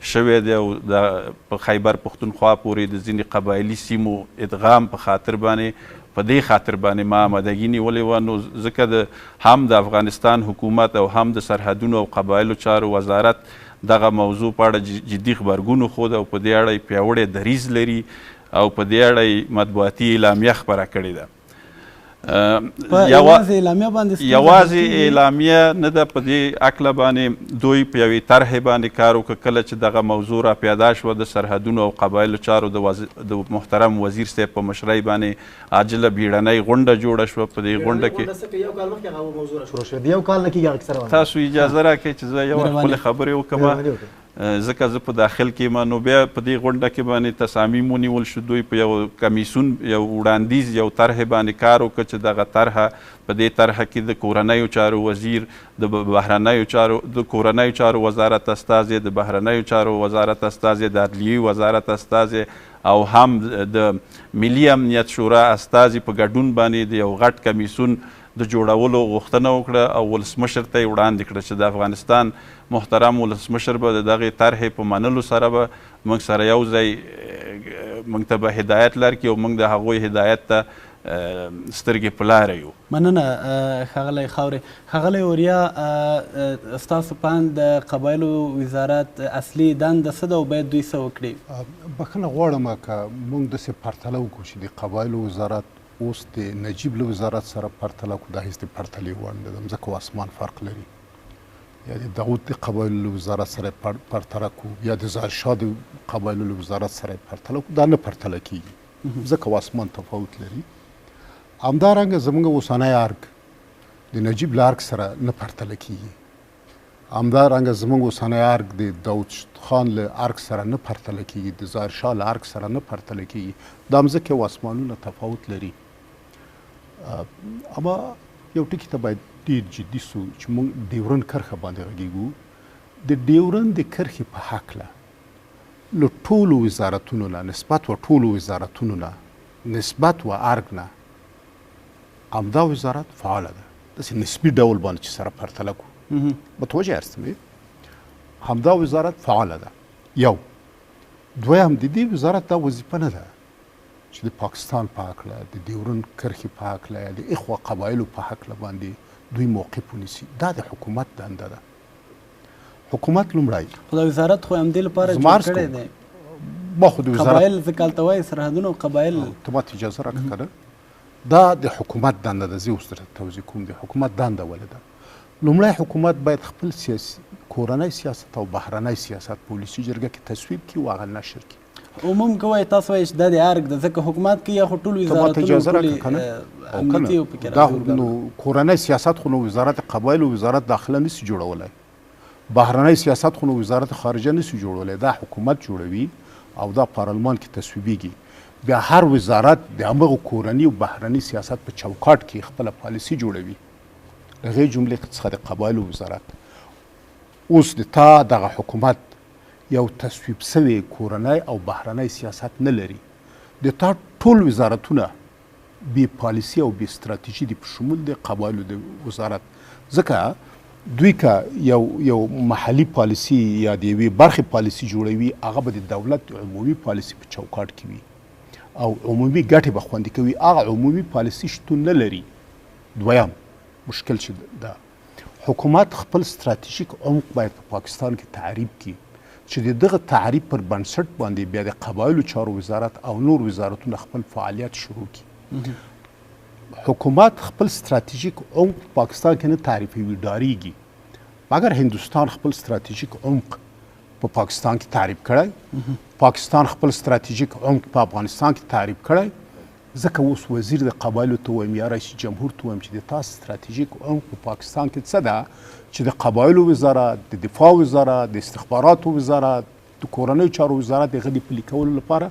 شوی دی او د په خیبر پښتونخوا پورې د ځینې قبایلي سیمو ادغام په خاطر باندې، په دې خاطر باندې ما آمادګي نیولې وه. نو ځکه د هم د افغانستان حکومت او هم د سرحدونو او قبایلو چارو وزارت دغه موضوع په اړه جدي غبرګون وښود او په دې اړه یې پیاوړی دریځ لري او په دې اړه یې مطبوعاتي اعلامیه خپره کړې ده. په یوازې اعلامیه باندې ستونزه حل یوازې کېږي؟ اعلامیه نه ده، په دې هکله باندې دوی په یوې طرحې باندې کار وکړ. کله چې دغه موضوع را پیدا شوه د سرحدونو او قبایلو چارو د محترم وزیر صاحب په مشرۍ باندې عاجله بیړنۍ غونډه جوړه شوه. په دې غونډه کې غونډه څه یو کال مخکې هغه موضوع را شروع شوه، د یو کال نه کېږي هغه کیسه روانه. تاسو اجازه راکړئ چې زه یو خپلې خبرې وکړم، ځکه زه په داخل کې یم. نو بیا په دې غونډه کې باندې تصامیم ونیول شو. دوی په یو کمیسیون، یو وړاندیز، یو طرحې باندې کار وکړ چې دغه طرحه، په دې طرحه کې د کورنیو چارو وزیر، د بهرنیو چارو، د کورنیو چارو وزارت استازی، د بهرنیو چارو وزارت استازی، د عدلیې وزارت استازی او هم د ملي امنیت شورا استازي په ګډون باندې د یو غټ کمیسیون د جوړولو غوښتنه وکړه او ولسمشر ته یې وړاندې کړه چې د افغانستان محترم ولسمشر به د دغې طرحې په منلو سره به موږ سره یو ځای موږ ته به هدایت لرکړي او موږ د هغوی هدایت ته سترګې په لاره یو. مننه ښاغلی خاورې. ښاغلی اوریا، ستاسو په اند د قبایلو وزارت اصلي دنده څه ده او باید دوی څه وکړي؟ بښنه غواړم که موږ داسې پرتله وکړو چې د قبایلو وزارت اوس د نجیب له وزارت سره پرتله کړو، دا هیڅ د پرتلې وړ نه ده، مځکه او اسمان فرق لري. یا د داود د قبایلو له وزارت سره پرتله کړو، یا د ظاهرشاه د قبایلو له وزارت سره پرتله کړو، دا نه پرتله کېږي، ځکه او اسمان تفاوت لري. همدارنګه زموږ اوسنی ارګ د نجیب له ارګ سره نه پرتله کېږي. همدارنګه زموږ اوسنی ارګ د داود خان له ارګ سره نه پرتله کېږي، د ظاهرشاه له ارګ سره نه پرتله کېږي. دا مځکې او اسمانونه تفاوت لري. اما یو ټکي ته باید ډېر جدي سو چې موږ ډیورن کرښه باندې غږېږو. د ډیورن د کرښې په هکله له ټولو وزارتونو نه، نسبت و ټولو وزارتونو نه، نسبت و ارګ نه همدا وزارت فعاله ده. داسې نسبي ډول باندې چې سره پرتله کړو، متوجه یاست؟ همدا وزارت فعاله ده. یو دویم، د دې وزارت دا وظیفه نه ده چې د پاکستان په هکله، د ډیورن کرښې په هکله یا د اخوا قبایلو په هکله باندې دوی موقف ونیسي. دا د حکومت دنده ده. حکومت لومړی خو دا وزارت خو همدې لپاره جوړ کړی دی. ما خو د وزارت قبایل ځکه هلته وایي سرحدونه او قبایل. ته ماته اجازه راکړه که نه؟ دا د حکومت دنده ده. زه اوس درته توضیح کوم د حکومت دنده ولې ده. لومړی حکومت باید خپل سیاسي کورنی سیاست او بهرنی سیاست په ولسي جرګه کې تصویب کړي او هغه نشر کړي. عموم که وایي تاسو وایي چې دا د ارګ ده، ځکه حکومت کې یا خو ټول ته ماته وزارتونه اجازه ټولې راکړه که نه؟ او که امنیتي نه او پکې دا راځي ارګانونه. نو کورنی سیاست خو نو وزارت قبایل او وزارت داخله نسی جوړولی، بهرنی سیاست خو نو وزارت خارجه نسی جوړولی، دا حکومت جوړوي او دا پارلمان کې تصویبیږي. بیا هر وزارت د همغه کورني او بهرني سیاست په چوکاټ کې خپله پالیسي جوړوي. له هغې جملې څخه د قبایلو وزارت اوس د تا دغه حکومت یو تصویب سوی کورنی او بهرنی سیاست نه لري. د تا ټول وزارتونه بې پالیسي او بې ستراتیژي دي، په شمول د قبایلو د وزارت. ځکه دوی که یو یو محلي پالیسي یا د یوې برخې پالیسي جوړوي، هغه به د دولت د عمومي پالیسي په چوکاټ کې وي او عمومي ګټې به خوندي کوي. هغه عمومي پالیسي شتون نه لري. دویم مشکل چې ده، حکومت خپل ستراتیژیک عمق باید په پاکستان کې تعریف کړي چې د دغه تعریف پر بنسټ باندې بیا د قبایلو چارو وزارت او نور وزارتونه خپل فعالیت شروع کړي. حکومت خپل ستراتیژیک عمق په پاکستان کې نه تعریفوي، ډاریږي. مګر هندوستان خپل ستراتیژیک عمق په پاکستان کې تعریف کړی، پاکستان خپل ستراتیژیک عمق په افغانستان کې تعریف کړی. ځکه اوس وزیر د قبایلو ته وایم یا رئیس جمهور ته وایم چې د تاسو ستراتیژیک عمق په پاکستان کې څه ده چې د قبایلو وزارت، د دفاع وزارت، د استخباراتو وزارت، د کورنیو چارو وزارت د هغه د پلي کولو لپاره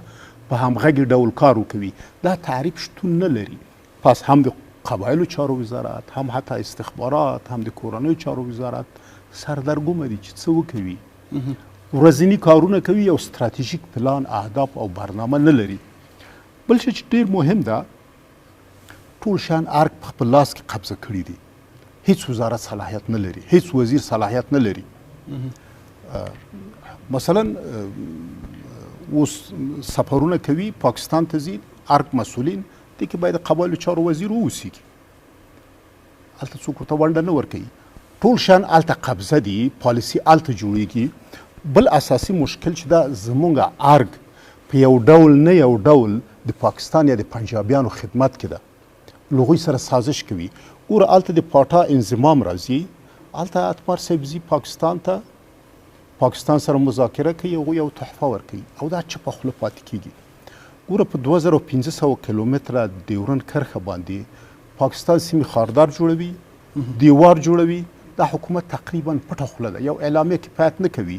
په همغږي ډول کار وکوي. دا تعریف شتون نه لري. پس هم د قبایلو چارو وزارت، هم حتی استخبارات، هم د کورنیو چارو وزارت سردرګمه دي چې څه وکوي. ورځني کارونه کوي او ستراتیژیک پلان، اهداف او برنامه نه لري. بل شی چې ډېر مهم ده، ټول شیان ارګ په خپل لاس کې قبضه کړي دي. هیڅ وزارت صلاحیت نه لري، هیڅ وزیر صلاحیت نه لري. مثلا اوس سفرونه کوي، پاکستان ته ځي ارګ مسؤلین، دې کې باید قبایلو چارو وزیر واوسېږي، هلته څوک ورته ونډه نه ورکوي. ټول شیان هلته قبضه دي، پالیسي هلته جوړیږي. بل اساسي مشکل چې دا زمونږ ارګ په یو ډول نه یو ډول د پاکستان یا د پنجابیانو خدمت کې ده، له هغوی سره سازش کوي. ګوره هلته د پاټا انضمام راځي، هلته اتمر صاحب ځي پاکستان ته، پاکستان سره مذاکره کوي، هغوی یو تحفه ورکوي او دا چپه خوله پاتې کیږي. ګوره په 2500 کیلومتره ډیورن کرښه باندې پاکستان سیمې خاردار جوړوي، دیوار جوړوي. دا حکومت تقریبا پټه خوله ده، یو اعلامیه کفایت نه کوي.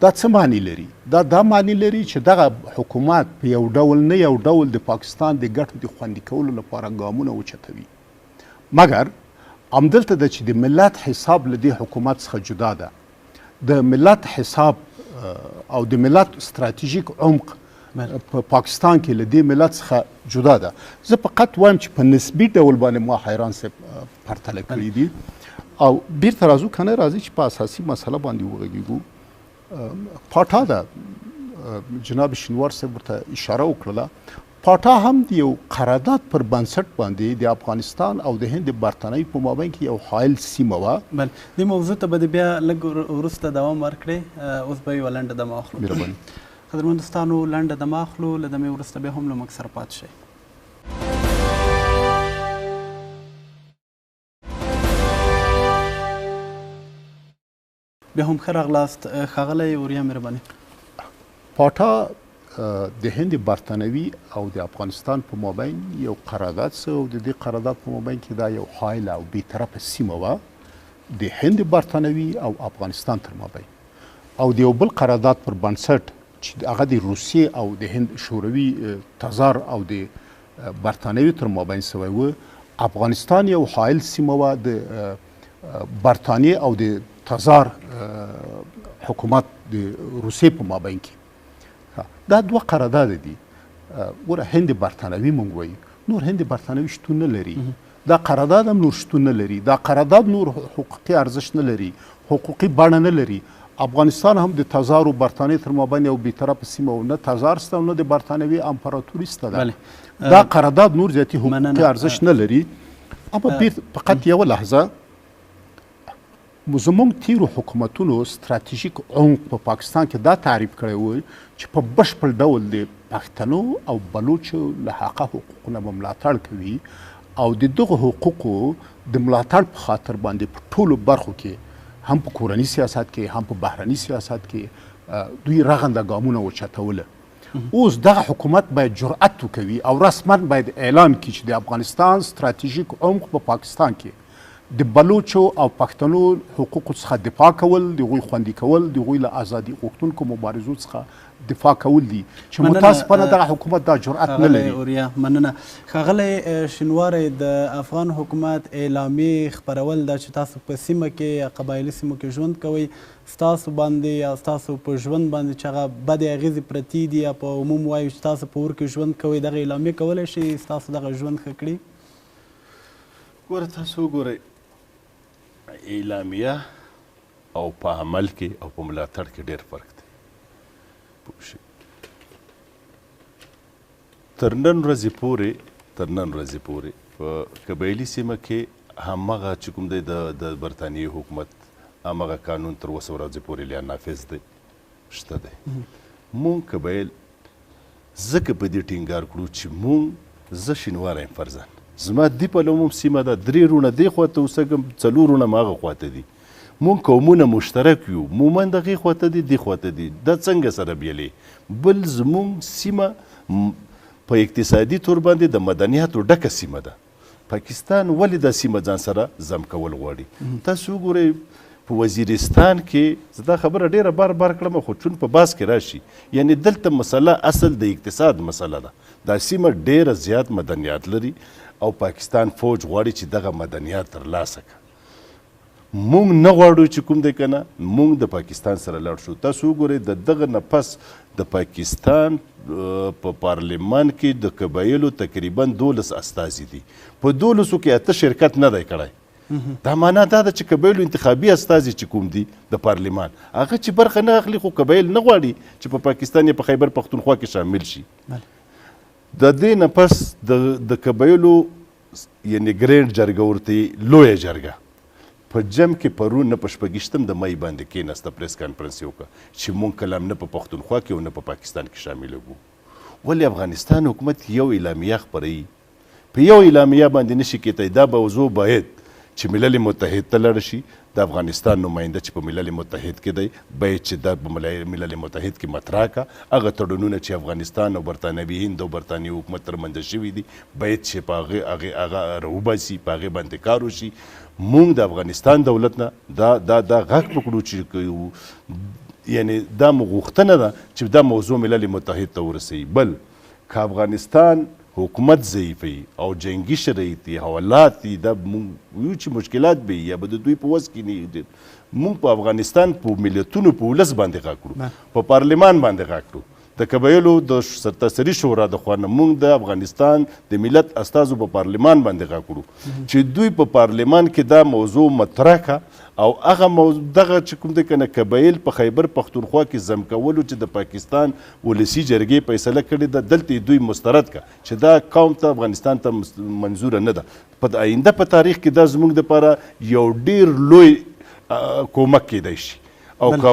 دا څه معنی لري؟ دا معنی لري چې دغه حکومت په یو ډول نه یو ډول د پاکستان د ګټو د خوندي کولو لپاره ګامونه اوچتوي. مګر همدلته ده چې د ملت حساب له دې حکومت څخه جدا ده. د ملت حساب او د ملت ستراتیژیک عمق په پاکستان کې له دې ملت څخه جدا ده. زه فقط وایم چې په نسبي ډول باندې ما حیران صاحب پرتله کړي دي. او بیرته راځو که نه راځي چې په اساسي مسله باندې وغږېږو. پاټا ده، جناب شینوار صاحب ورته اشاره وکړله. پاټا هم د یو قرارداد پر بنسټ باندې د افغانستان او د هند برتانوي په مابین کې یو حایل سیمه وه. بله، دې موضوع ته به دې بیا لږ وروسته دوام ورکړې. اوس به یوه لنډه دمه واخلو. مهرباني. قدرمن دوستانو، لنډه دمه اخلو، له دمې وروسته بیا هم له موږ سره پاتې شئ. بیا هم ښه راغلاست ښاغلی اوریا، مهرباني. پاټا د هند برتانوي او د افغانستان په مابین یو قرارداد سو او د دې قرارداد په مابین کې دا یو حایله او بېطرفه سیمه وه د هند برتانوي او افغانستان تر مابین، او د یو بل قرارداد پر بنسټ چې هغه د روسیې او د هند شوروي تزار او د برتانوي تر مابین سوی و، افغانستان یو حایل سیمه وه د برتانیې او د تزار حکومت د روسیې په مابین کې. دا دوه قرارداد دي. ګوره هند برتانوي مونږ وایو، نور هند برتانوي شتون نه لري، دا قرارداد هم نور شتون نه لري، دا قرارداد نور حقوقي ارزښت نه لري، حقوقي بڼه نه لري. افغانستان هم د تزار او برتانیې تر مابین یو بېطرفه سیمه و، نه تزار شته او نه د برتانوي امپراتوري شته ده. دا قرارداد نور زیاتي حقوقي ارزښت نه لري. اما بیرته فقط یوه لحظه، زموږ تیرو حکومتونو ستراتیژیک عمق په پاکستان کې دا تعریف کړی و چې په بشپړ ډول د پښتنو او بلوچو له حقه حقوقو نه به ملاتړ کوي او د دغو حقوقو د ملاتړ په خاطر باندې په ټولو برخو کې، هم په کورني سیاست کې هم په بهرني سیاست کې دوی رغنده ګامونه اوچتوله. اوس دغه حکومت باید جرأت وکوي او رسما باید اعلان کړي چې د افغانستان ستراتیژیک عمق په پاکستان کې د بلوچو او پښتنو حقوقو څخه دفاع کول، د هغوی خوندي کول، د هغوی له ازادي غوښتونکو مبارزو څخه دفاع کول دي چې متاسفانه دغه حکومت دا جرأت نه لري. اوریا، مننه. ښاغلی شینواری، د افغان حکومت اعلامیې خپرول دا چې تاسو په سیمه کې یا قبایلي سیمو کې ژوند کوئ، ستاسو باندې یا ستاسو په ژوند باندې چې هغه بدې اغېزې پرتې دي یا په عموم وایو چې تاسو په اور کې ژوند کوئ، دغه اعلامیې کولی شي ستاسو دغه ژوند ښه کړي؟ ګوره تاسو وګورئ، اعلامیه او په عمل کې او په ملاتړ کې ډېر فرق دی. پوه شئ، تر نن ورځې پورې په قبایلي سیمه کې همغه چې کوم دی د برتانیې حکومت همغه قانون تر اوسه ورځې پورې لا نافذ دی، شته دی. مونږ قبایل ځکه په دې ټینګار کړو چې مونږ، زه شینواری یم فرضاً، زما دې پلو هم سیمه ده، 3 وروڼه دې خوا ته اوسېږم، 4 وروڼه مې هغه خوا ته دي. مونږ قومونه مشترک یو، مومند هغې خوا ته دي، دې خوا ته دي، دا څنګه سره بیلې؟ بل زمونږ سیمه په اقتصادي طور باندې د مدنیاتو ډکه سیمه ده. پاکستان ولې دا سیمه ځان سره ضم کول غواړي؟ تاسو وګورئ په وزیرستان کې، زه دا خبره ډېره بار بار کړم خو چون په باس کې راشي، یعنې دلته مسله اصل د اقتصاد مسله ده. دا سیمه ډېره زیات مدنیات لري او پاکستان فوج غواړي چې دغه مدنیات ترلاسه کړي. مونږ نه غواړو چې کوم دی که نه مونږ د پاکستان سره لاړ شو. تاسو وګورئ د دغه نه پس د پاکستان په پارلمان کې د قبایلو تقریبا 12 استازي دي، په 12 کې 8 شرکت نه دی کړی. دا معنا دا ده چې قبایلو انتخابي استازي چې کوم دي د پارلمان، هغه چې برخه نه اخلي، خو قبایل نه غواړي چې په پاکستان یا په خیبر پښتونخوا کې شامل شي. د دې نه پس د قبایلو یعنې ګرینډ جرګه ورته لویه جرګه په جم کې پرون نه په 26 د مې باندې کېناسته، پریس کانفرنس یې وکړه چې مونږ کلام نه په پښتونخوا کې او نه په پاکستان کې شاملېږو. ولې افغانستان حکومت یو اعلامیه خپروي، په یو اعلامیه باندې نشي کېدای. دا موضوع باید چې ملل متحد ته لاړه شي، د افغانستان نماینده چې په ملل متحد کې دی باید چې دا په ملل متحد کې مطرح کړه. هغه تړونونه چې افغانستان او برتانوي هند او برتانوي حکومت ترمنځ شوي دي باید چې په هغه هغه راوباسي، په هغې باندې کار وشي. مونږ د افغانستان دولت نه دا دا دا غږ وکړو چې یعنې دا مو غوښتنه ده چې دا موضوع ملل متحد ته ورسوي. بل که افغانستان حکومت ضعیفوي او جنګي شرایط دي، حوالات دي، دا مونږ ویو چې مشکلات به یا به د دوی په وس کې نه وي. مونږ په افغانستان په ملتونو په ولس باندې غږ کړو، په پارلمان باندې غږ کړو، د قبایلو د سرتاسري شورا د خوا نه مونږ د افغانستان د ملت استازو په پارلمان باندې غږ کړو چې دوی په پارلمان کې دا موضوع مطرح کړه او هغه موضوع دغه چې کوم دی که نه قبایل په خیبر پښتونخوا کې ضم کولو چې د پاکستان ولسي جرګې فیصله کړې ده، دلته یې دوی مسترد کړه چې دا قوم ته افغانستان ته منظوره نه ده. په آینده په تاریخ کې دا زموږ دپاره یو ډېر لوی کومک کېدای شي. او که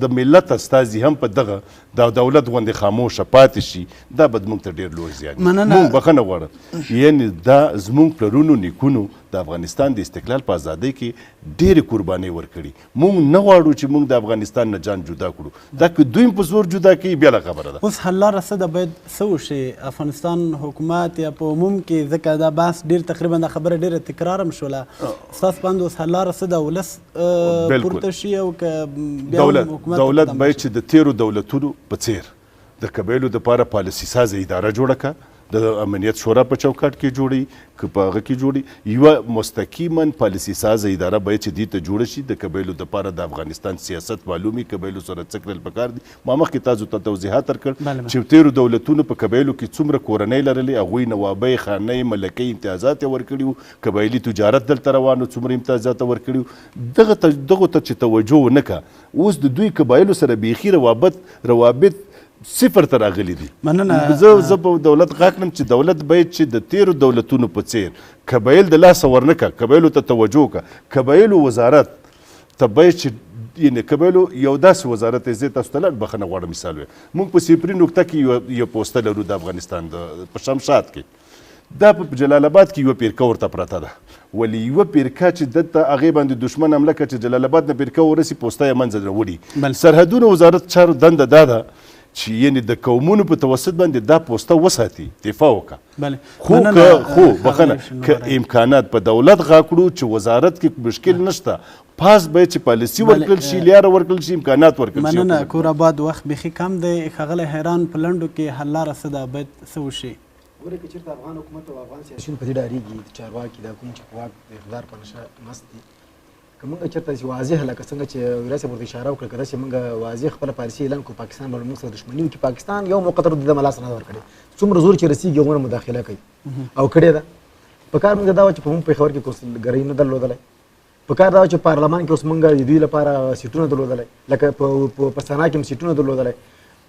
د ملت استازي هم په دغه د دولت غوندې خاموشه پاتې شي، دا به موږ ته ډېر لوی زیان وي. مونږ بخښنه غواړم، یعنې دا زموږ پلرونو نیکونو د افغانستان د استقلال په ازادۍ کې ډېرې قربانۍ ورکړي. مونږ نه غواړو چې مونږ د افغانستان نه جان جدا کړو، دا که دوی په زور جدا کوي بېله خبره ده. اوس حل لاره څه ده، باید څه وشي؟ افغانستان حکومت یا په عموم کې، ځکه دا بحث ډېر تقریبا دا خبره ډېره تکرار هم شوله، ستاسو په اند اوس حل لاره څه ده؟ ولس پورته شي او که بیا دولت باید چې د تېرو دولتونو په څېر د قبایلو دپاره پالیسي سازه اداره جوړه کړه، د امنیت شورا په چوکاټ کې جوړي که په هغه کې جوړي، یوه مستقیما پالیسي سازه اداره باید چې دې ته جوړه شي. د قبایلو دپاره د افغانستان سیاست معلومي، قبایلو سره څه کړل پکار دي. ما مخکې تاسو ته توضیحات درکړ چې تېرو دولتونو په قبایلو کې څومره کورنۍ لرلې، هغوی نوابۍ، خانۍ، ملکۍ امتیازات یې ورکړي وو، قبایلي تجارت دلته روان و، څومره امتیازات یې ورکړي وو. دغو ته چې توجه ونه کړه، اوس د دوی قبایلو سره بیخي روابط صفر ته راغلي دي. زه په دولت غږ کړم چې دولت باید چې د تېرو دولتونو په څېر قبایل د لاسه ورنه کړه، قبایلو ته توجه وکړه. قبایلو وزارت ته باید چې یعنې قبایلو یو داسې وزارت دی، زه تاسو ته لنډ بخښنه غواړم مثال وایم. موږ په سیپري نقطه کې یو پوسته لرو د افغانستان په شمشاد کې، دا په جلال آباد کې یوه پیرکه ورته پرته ده، ولې یوه پیرکه چې دلته هغې باندې دښمن حمله کړه چې جلال آباد نه پیرکه ورسي، پوسته یې منځه راوړي. سرحدونو وزارت چارو دنده دا ده چې یعنې د قومونو په توسط باندې دا پوسته وساتي، دفاع وکړه. خو خو بخښنه که امکانات په دولت غا کړو چې وزارت کې مشکل نشته، پاس باید چې پالیسي ورکړل شي، لیاره ورکړل شي، امکانات ورکړل شي. مننه کور آباد، وخت بیخي کم دی. ښاغلی حیران، په لنډو کې حل لاره څه ده، باید څه وشي؟ ګوره که چېرته افغان حکومت او افغان سیاسیون په دې ډارېږي، چارواکي دا کوم چې په واک د اقتدار په نشه مست دي، که موږ چېرته داسې واضح لکه څنګه چې ویرا صاحب ورته اشاره وکړه، که داسې موږ واضح خپله پالیسي اعلان کړو، پاکستان به موږ سره دښمني وکړي. پاکستان یو موقع تر دې لاس نه ده ورکړې، څومره زور چې رسېږي هغومره مداخله کوي او کړې ده. په کار موږ دا وه چې په موږ پېښور کې کونسلګرۍ نه درلودلی، په کار دا وه چې پارلمان کې اوس موږ د دوی لپاره سیټونه درلودلی، لکه په سنا کې هم سیټونه درلودلی،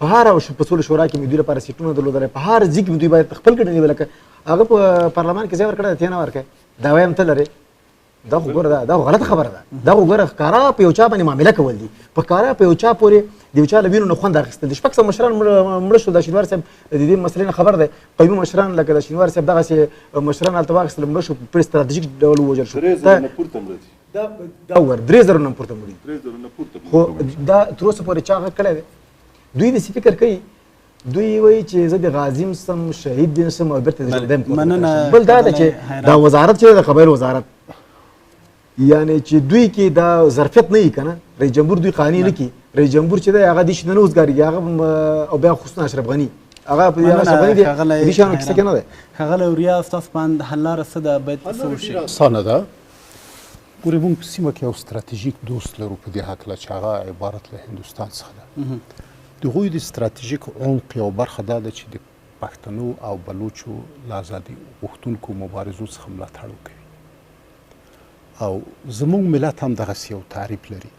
په هر په سولې شورا کې مې دوی لپاره سیټونه درلودلی، په هر ځای کې مې دوی باید خپل ګډون نیولی. لکه هغه په پارلمان کې ځای ورکړی دی، ته یې نه ورکړی، دا وایم ته لرې. دا خو ګوره دا خو غلطه خبره ده. دا خو ګوره ښکاره په یو چا باندې معامله کول دي، په ښکاره په یو چا پورې د یو چا له وینو نه خوند اخیستل دي. 600 مشران مړه شول. د شینوار صاحب د دې مسلې نه خبر دی. قومي مشران لکه د شینوار صاحب دغسې مشران هلته واخیستل، مړه شو، په ستراتیژیک ډول ووژل شو. 3000 نه پورته مړه دي. دا وګوره 3000 نه پورته مړه دي. 3000 نه پورته. خو دا تر اوسه پورې چا غږ کړی دی؟ دوی داسې فکر کوي، دوی وایي چې زه د غازي هم سم، شهید دې سم او بېرته د ژوندی هم کور. بل دا ده چې دا وزارت چې د قبایلو وزارت، یعنې چې دوی کې دا ظرفیت نه وي که نه، رئیس جمهور دوی قانع نه کړي. رئیس جمهور چې دی هغه دې شي نه وزګارېږي، هغه او بیا خصوصا اشرف غني، هغه په اشرف غني دې شیانو کیسه کې نه دی. ښاغلی اوریا، ستاسو په اند حل لاره څه ده؟ باید څه وشي؟ اسانه ده. ګورئ، موږ په سیمه کې یو ستراتیژیک دوست لرو په دې هکله چې هغه عبارت له هندوستان څخه ده. د هغوی د ستراتیژیک عمق یوه برخه دا ده چې د پښتنو او بلوچو له ازادي غوښتونکو مبارزو څخه ملاتړ وکوي، او زموږ ملت هم دغسې یو تعریف لري.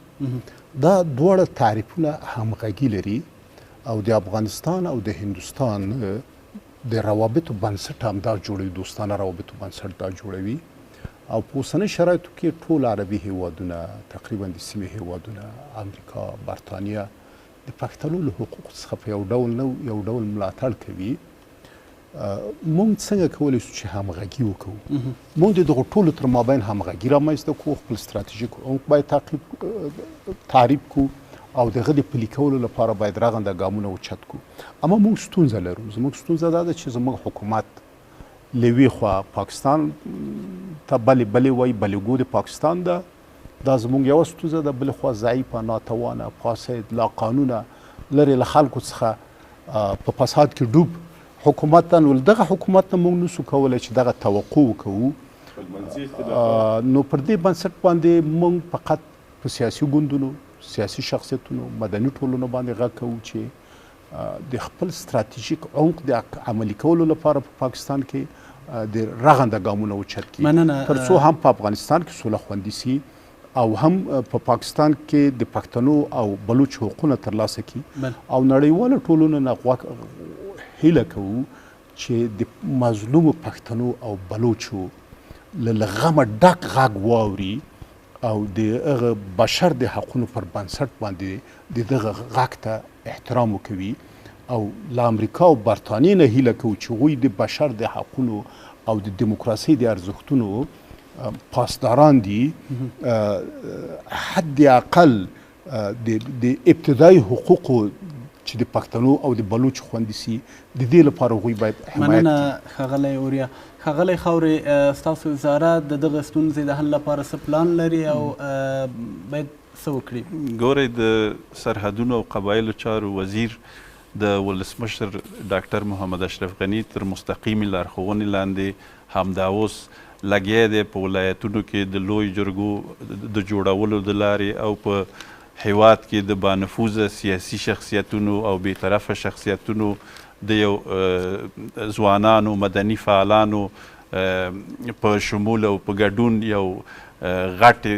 دا دواړه تعریفونه همغږي لري، او د افغانستان او د هندوستان د روابطو بنسټ هم دا جوړوي، دوستانه روابطو بنسټ دا جوړوي. او په اوسنۍ شرایطو کې ټول عربي هیوادونه، تقریبا د سیمې هیوادونه، امریکا، برتانیا د پښتنو له حقوقو څخه په یو ډول نه یو ډول ملاتړ کوي. موږ څنګه کولی شو چې همغږي وکړو؟ موږ د دغو ټولو تر مابین همغږي رامنځته کړو، خپل ستراتیژیک عمق باید تعریف کړو، او د هغه د پلي کولو لپاره باید رغنده ګامونه اوچت کړو. اما موږ ستونزه لرو. زموږ ستونزه دا ده چې زموږ حکومت له یوې خوا پاکستان ته بلې بلې وایي، بلې ګو د پاکستان ده، دا زموږ یوه ستونزه ده. بلې خوا ضعیفه، ناتوانه، فاسد، لاقانونه، لرې له خلکو څخه په فساد کې ډوب حکومت ده. نو له دغه حکومت نه موږ نشو کولی چې دغه توقع وکړو. نو پر دې بنسټ باندې موږ فقط په سیاسي ګوندونو، سیاسي شخصیتونو، مدني ټولنو باندې غږ کوو چې د خپل ستراتیژیک عمق د عملي کولو لپاره په پاکستان کې د رغنده ګامونه اوچت کړي، تر څو هم په افغانستان کې سوله خوندي سي، او هم په پاکستان کې د پښتنو او بلوچ حقونه ترلاسه کړي. او نړیواله ټولنه نه هیله کوو چې د مظلومو پښتنو او بلوچو له غمه ډک غږ واوري، او د هغه بشر د حقونو پر بنسټ باندې د دغه غږ ته احترام وکوي. او له امریکا او برتانیې نه هیله کوو چې هغوی د بشر د حقونو او د دیموکراسۍ د ارزښتونو پاسداران دي، حد اقل د ابتدایي حقوقو چې د پښتنو او د بلوچ خوندي سي، د دې لپاره هغوی باید حمایت. مننه ښاغلی اوریا. ښاغلی خاورې، ستاسو وزارت د دغه ستونزې د حل لپاره څه پلان لري او باید څه وکړي؟ ګورئ، د سرحدونو او قبایلو چارو وزیر د ولسمشر ډاکټر محمد اشرف غني تر مستقیمې لارښوونې لاندې همدا اوس لګیا دی په ولایتونو کې د لوی جرګو د جوړولو د لارې او په هیواد کې د بانفوذه سیاسي شخصیتونو او بېطرفه شخصیتونو د یو ځوانانو، مدني فعالانو په شمول او په ګډون یو غټې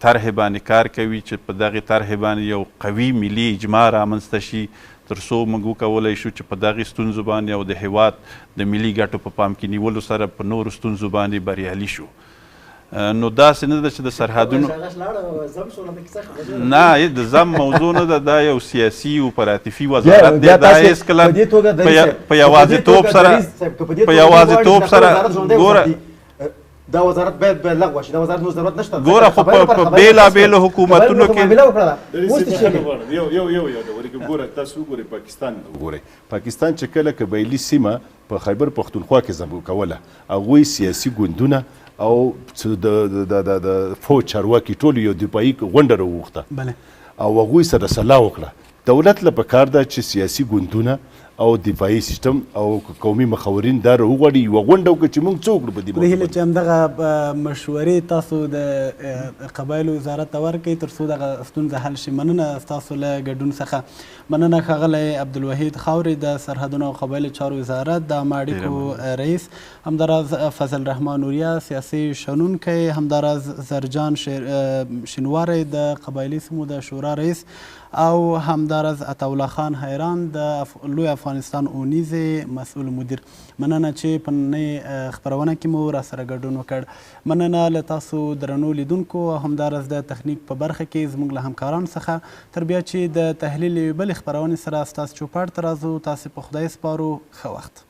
طرحې باندې کار کوي چې په دغې طرحې باندې یو قوي ملي اجماع رامنځته شي، تر څو موږ وکولای شو چې په دغې ستونزو باندې او د هیواد د ملي ګټو په پام کې نیولو سره په نورو ستونزو باندې بریالي شو. نو داسې نه ده چې د سرحدونو نه، د ضم موضوع نه ده، دا یو سیاسي اپراتیفي وزارت دی. دا هېڅکله په یوازېتوب سره ګوره دا وزارت باید لغوه شي، دا وزارت نور ضرورت نشته. ګوره، خو په بېلابېلو حکومتونو کې یو یو یو یادوري کوم. ګوره، تاسو وګورئ پاکستان وګورئ، پاکستان چې کله قبایلي سیمه په خیبر پښتونخوا کې ضم کوله، هغوی سیاسي ګوندونه او د فوج چارواکي ټول یو دفاعي غونډه راوغوښته او هغوی سره سلا وکړه. دولت له پکار ده چې سیاسي ګوندونه او دفاعي سیستم او قومي مخورین دا راوغواړي، یوه غونډه وکړي چې موږ څه وکړو په دې موضوع. هیله چې همدغه مشورې تاسو د قبایلو وزارت ته ورکړئ تر څو دغه ستونزه حل شي. مننه ستاسو له ګډون څخه. مننه ښاغلی عبدالوحید خاورې، د سرحدونو او قبایلو چارو وزارت د عامه اړیکو رئیس، همداراز فضل رحمان اوریا سیاسي شنونکی، همداراز زرجان شینواری د قبایلي سیمو د شورا رئیس، او همداراز عطاالله خان حیران د لوی افغانستان اونیزې مسؤل مدیر. مننه چې په ننۍ خپرونه کې مو راسره ګډون وکړ. مننه له تاسو درنو لیدونکو او همداراز د تخنیک په برخه کې زموږ له همکارانو څخه. تر بیا چې د تحلیل یوې بلې خپرونې سره ستاسو چوپړ ته راځو، تاسې په خدای سپارو. ښه وخت.